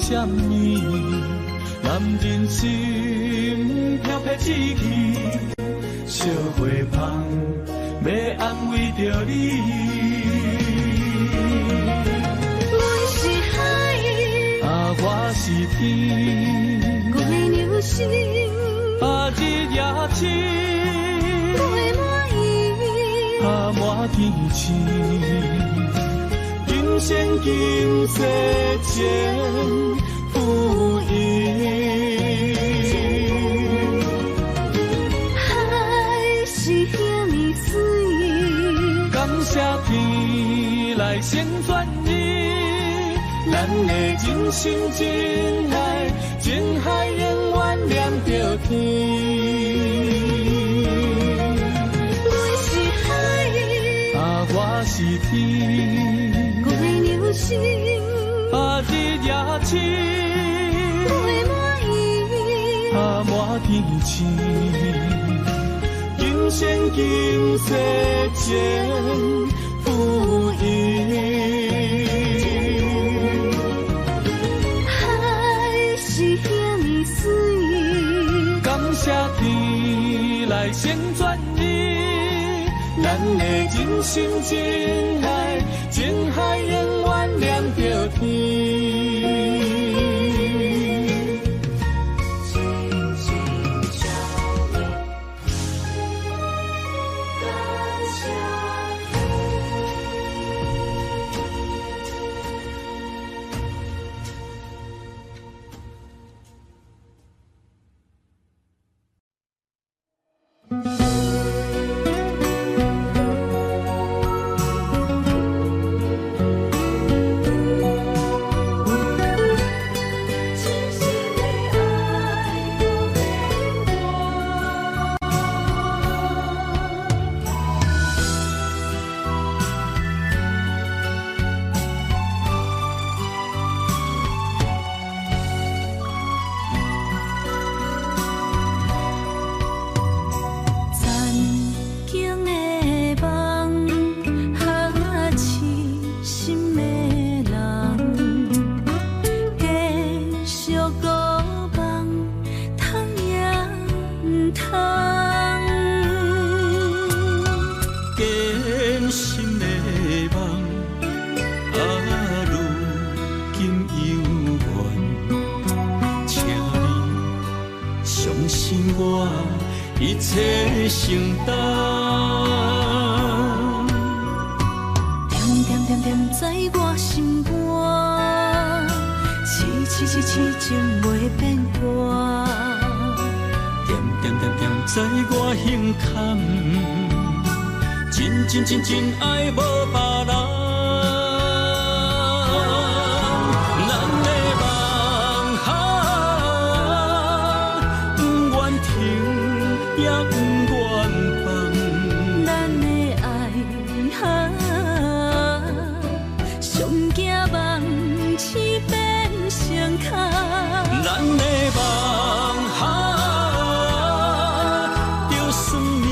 啥物？男人心飘飘志气，烧花香欲安慰著你。阮是海，啊，我是天，月娘心，啊，日夜星，月满圆，啊，满天星。今生今世情付伊。海是遐呢水，感谢天来成全伊，咱的真心真爱，情海永远念著天。阮是海，啊，我是天，月娘心，啊，日夜星，月满圆，啊，满天星。今生今世情付伊。海是遐呢水，感谢天来成全伊，咱的真心真爱，情海永远念著天。一切承担。点点点点在我心肝，痴痴痴痴情袂变卦。惦惦惦惦在我心坎，真真真真爱无别人。咱的梦哈，不愿停也不愿放。咱的爱哈，上惊梦醒变成空。咱的梦哈，就算命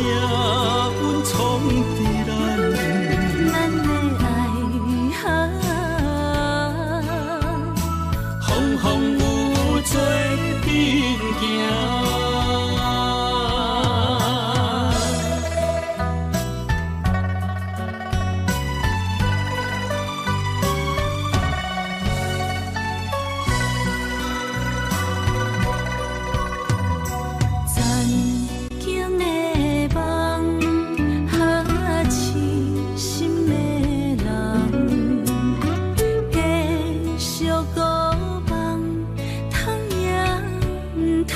运创治咱。咱的爱哈，风风雨雨做阵行。曾经的梦，哈痴心的人，继续孤梦，通也毋通。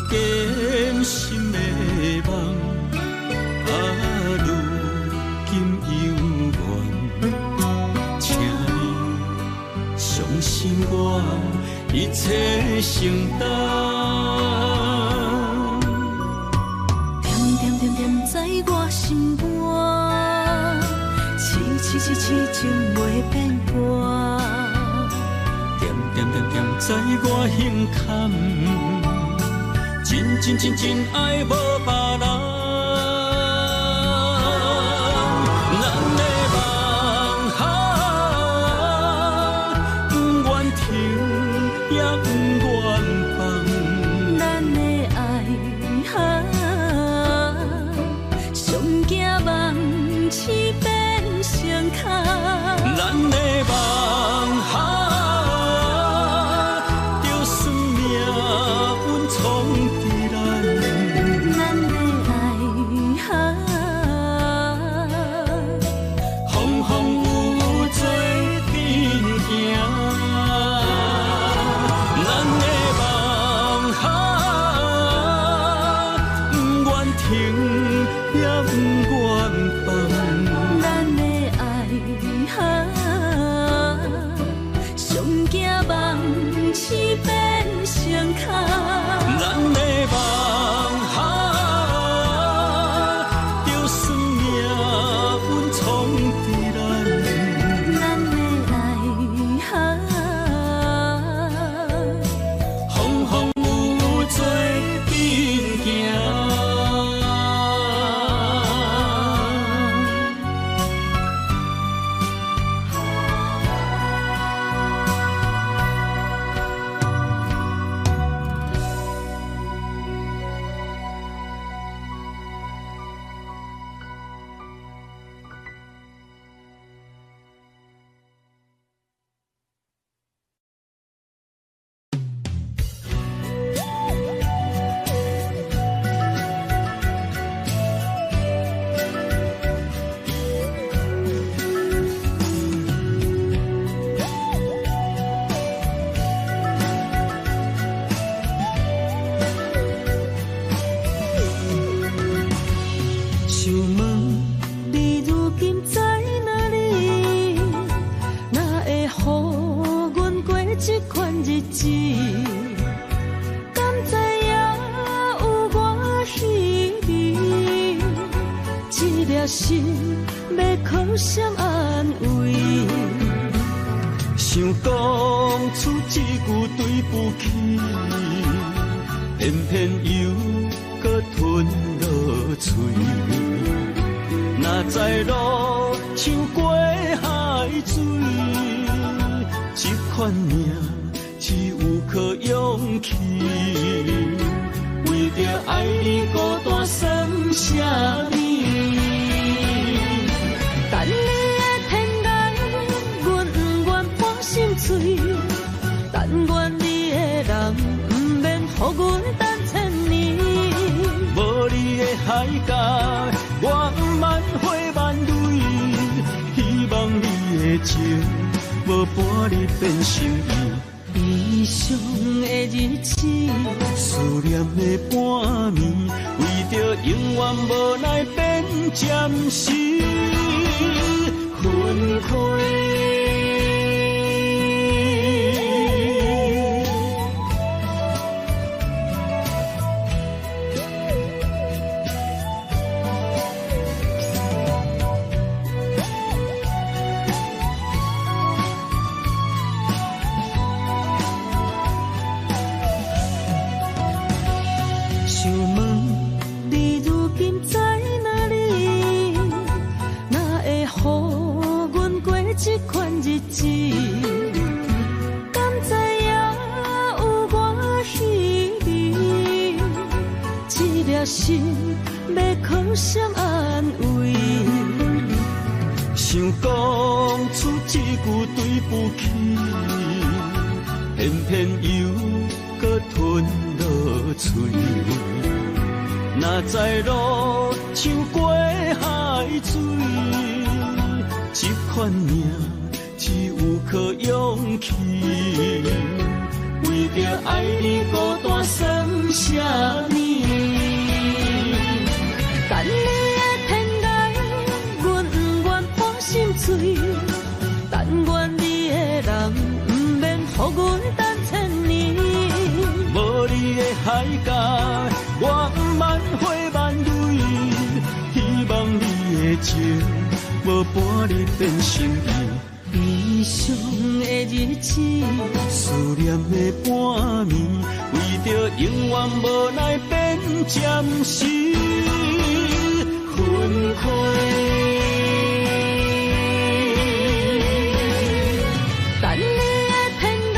坚心的梦，啊，如今犹原，请你相信我，一切承担。惦惦惦惦在我心肝，痴痴痴痴情袂变卦。惦惦惦惦在我心坎，真真真真爱无别人。咱的梦哈，不愿停也不愿放。咱的爱哈，上惊梦醒变成空。咱的梦哈，就算命运创治咱。咱的爱哈，风风雨雨做阵行。咱的梦哈，不愿停也不愿放。咱的爱哈，上惊梦醒变成空。咱的梦哈，就算命运创治咱。咱的爱哈，风风雨雨做阵行。想问你如今在哪里？哪会予阮过这款日子？敢知影有我稀微？这粒心欲靠谁安慰？想讲出这句对不起，偏偏又阁吞落喙。哪知路像过海水，这款命只有靠勇气。为著爱你孤单算啥物？等你的天涯，阮不愿破心碎。但愿你的人不免予阮等千年。无你的海角，我不茫花万蕊。希望你的情无半日变成伊，悲伤的日子，思念的半暝，为著永远无奈变暂时分开。想问你如今在哪里？哪会予阮过这款日子？敢知影有我稀微？这粒心欲靠谁安慰？想讲出这句对不起，偏偏又阁吞落喙。哪知路像过海水，这款命只有靠勇气。为著爱你孤单算啥物？等你的天涯，阮不愿破心碎。但愿你的人毋免予阮等千年。无你的海角，我不茫花万蕊。希望你的情无半日变心意。悲伤的日子，思念的半暝，为著永远无奈变暂时分开。等你的天涯，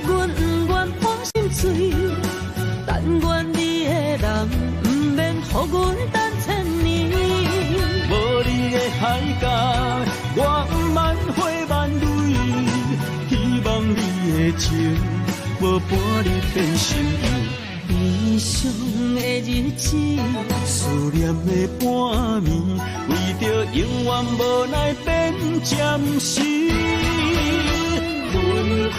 阮不愿破心碎。但愿你的人毋免予阮等千年。无你的海角，我不茫花万蕊。希望你的情无半日变心意。悲伤的日子，思念的半暝，为著永远无奈变暂时分开。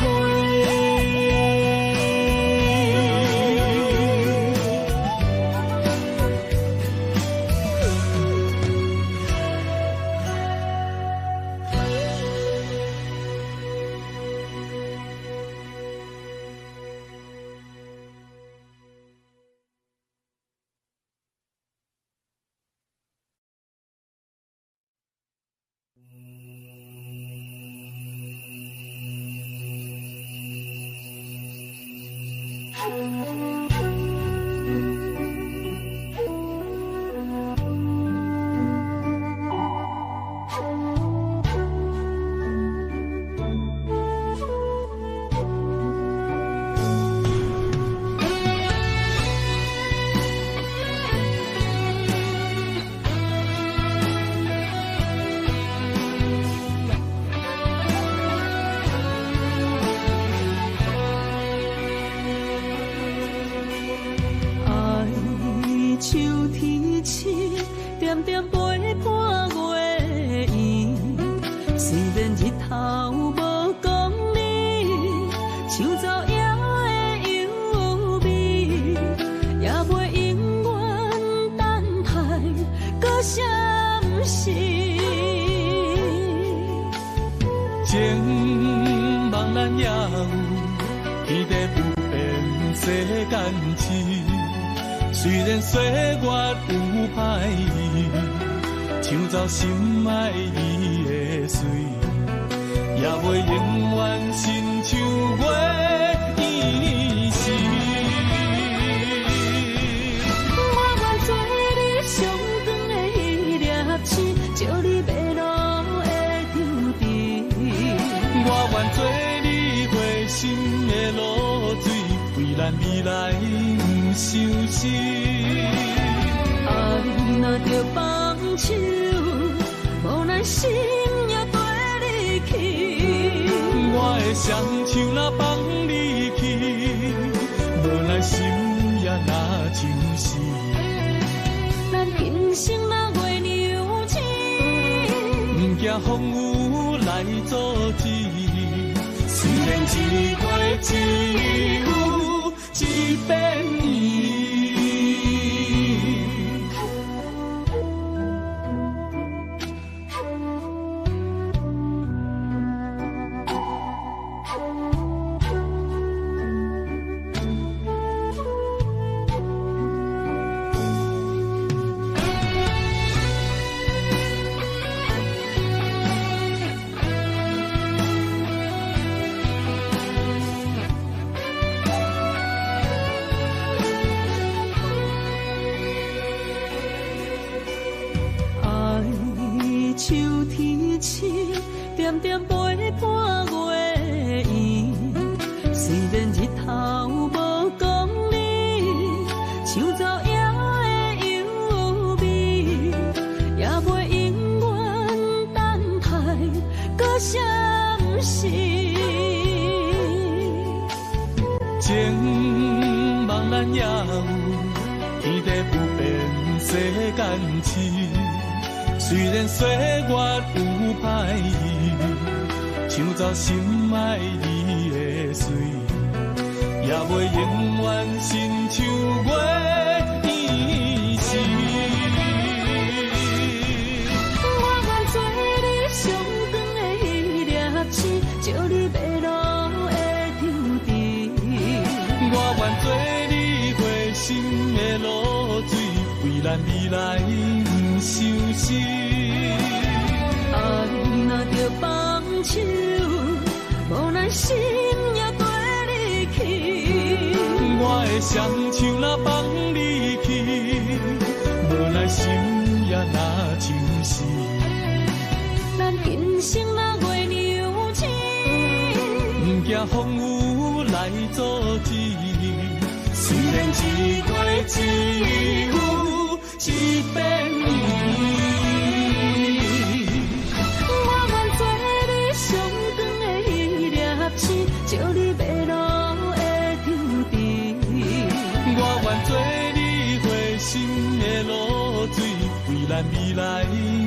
点点陪伴月圆，虽然日头无光明，像走影的幽微，也袂永远等待搁闪时。情梦咱也有，天地不变世间事。虽然岁月有歹意，抢走心爱伊的水，也袂永远亲像月圆时。我愿做你上长的彼粒星，照你迷路的抽屉。我愿做你花心的露水，为咱未来不相思。爱若著放手，无奈心也缀你去。我的双手若放你去，无奈心也若相思。咱今生若月娘亲，不惊风雨来阻止。虽然然一月只有一遍圆。点点陪伴月圆，虽然日头无光明，像昼夜的幽微，也袂永远等待搁相识。情梦咱也有，天地不变世间事。虽然岁月有歹意，抢走心爱你的水，也袂永远亲像月圆时。我愿做你上长的彼粒星，照你迷路的抽屉。我愿做你花心的露水，为咱未来不相思。爱若著放手，无奈心也跟你去。我的双手若放你去，无奈心也若相思。咱今生若月娘亲，不惊风雨来阻止。虽然一月只有一遍圆。我愿做你上长的彼粒星，照你迷路的抽屉。我愿做你花心的露水，为咱未来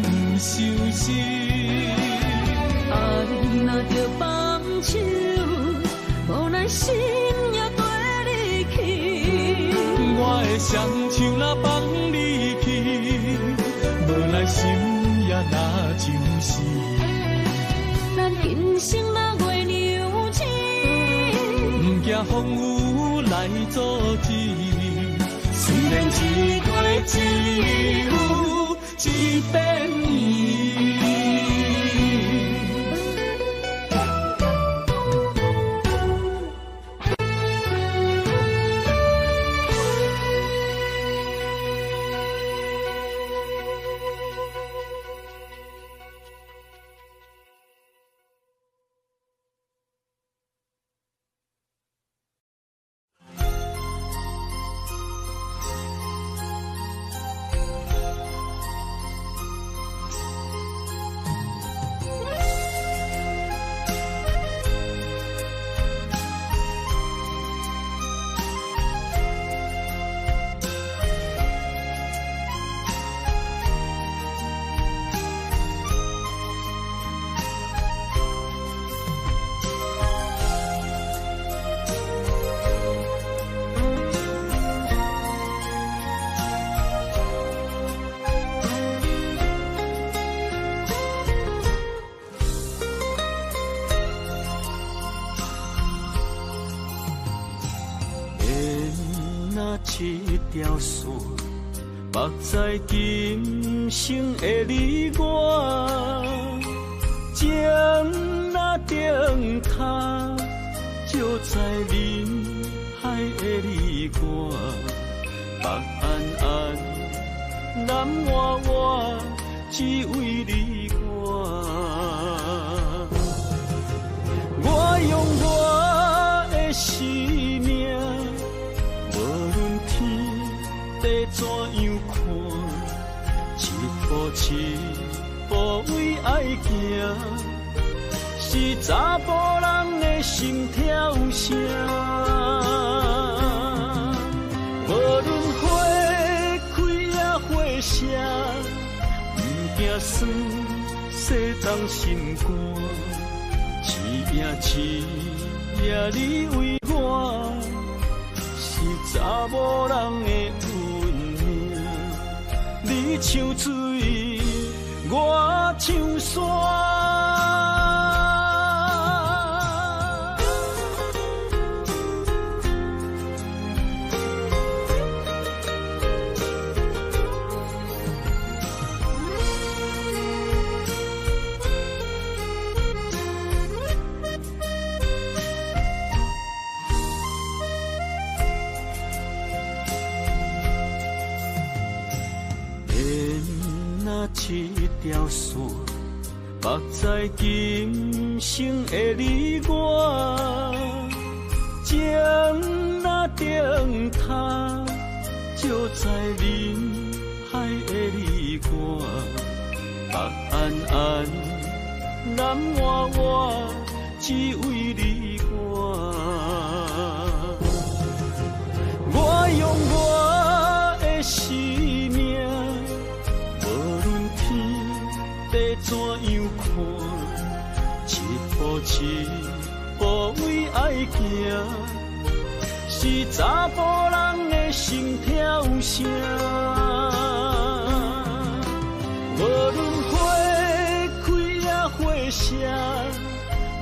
不相思。爱若著放手，无奈心也跟你去。我的双手若放你去，无奈心也若相思。咱今生若月娘亲，不惊风雨来阻止。虽然一月只有一遍圆。一条线，目在今生的你我，情若灯塔，照在人海的你我，北安安，南活活，只为你我。我用我的生命，无论天地怎样看，一步一步为爱行，是查埔人的心跳声。无论花开抑花谢，不惊酸，世重心肝，一赢一夜你為我，是查某人的運命。你像水，我像山。一條線，縛在今生的你我，情若燈塔，照在人海的你我，白安安，南活活，只為你我。我用我的生命。怎樣看？一步一步為愛行，是查埔人的心跳聲。無論花開抑花謝，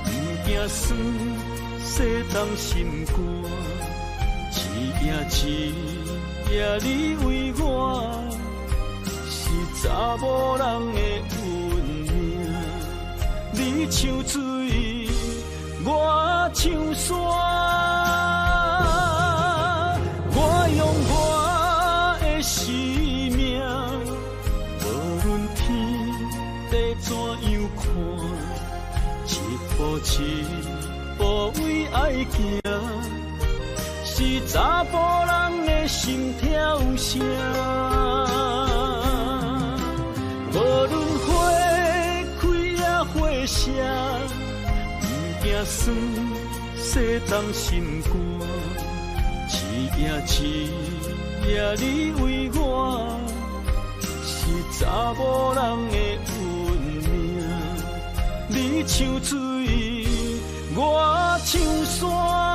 毋驚酸，世東心肝。一夜一夜你為我，是查某人的運命。你像水，我像山。我用我的生命，無論天地怎樣看，一步一步為愛行，是查埔人的心跳聲。無論花開抑花謝，毋驚酸，世東心肝。一夜一夜你為我，是查某人的運命。你像水，我像山。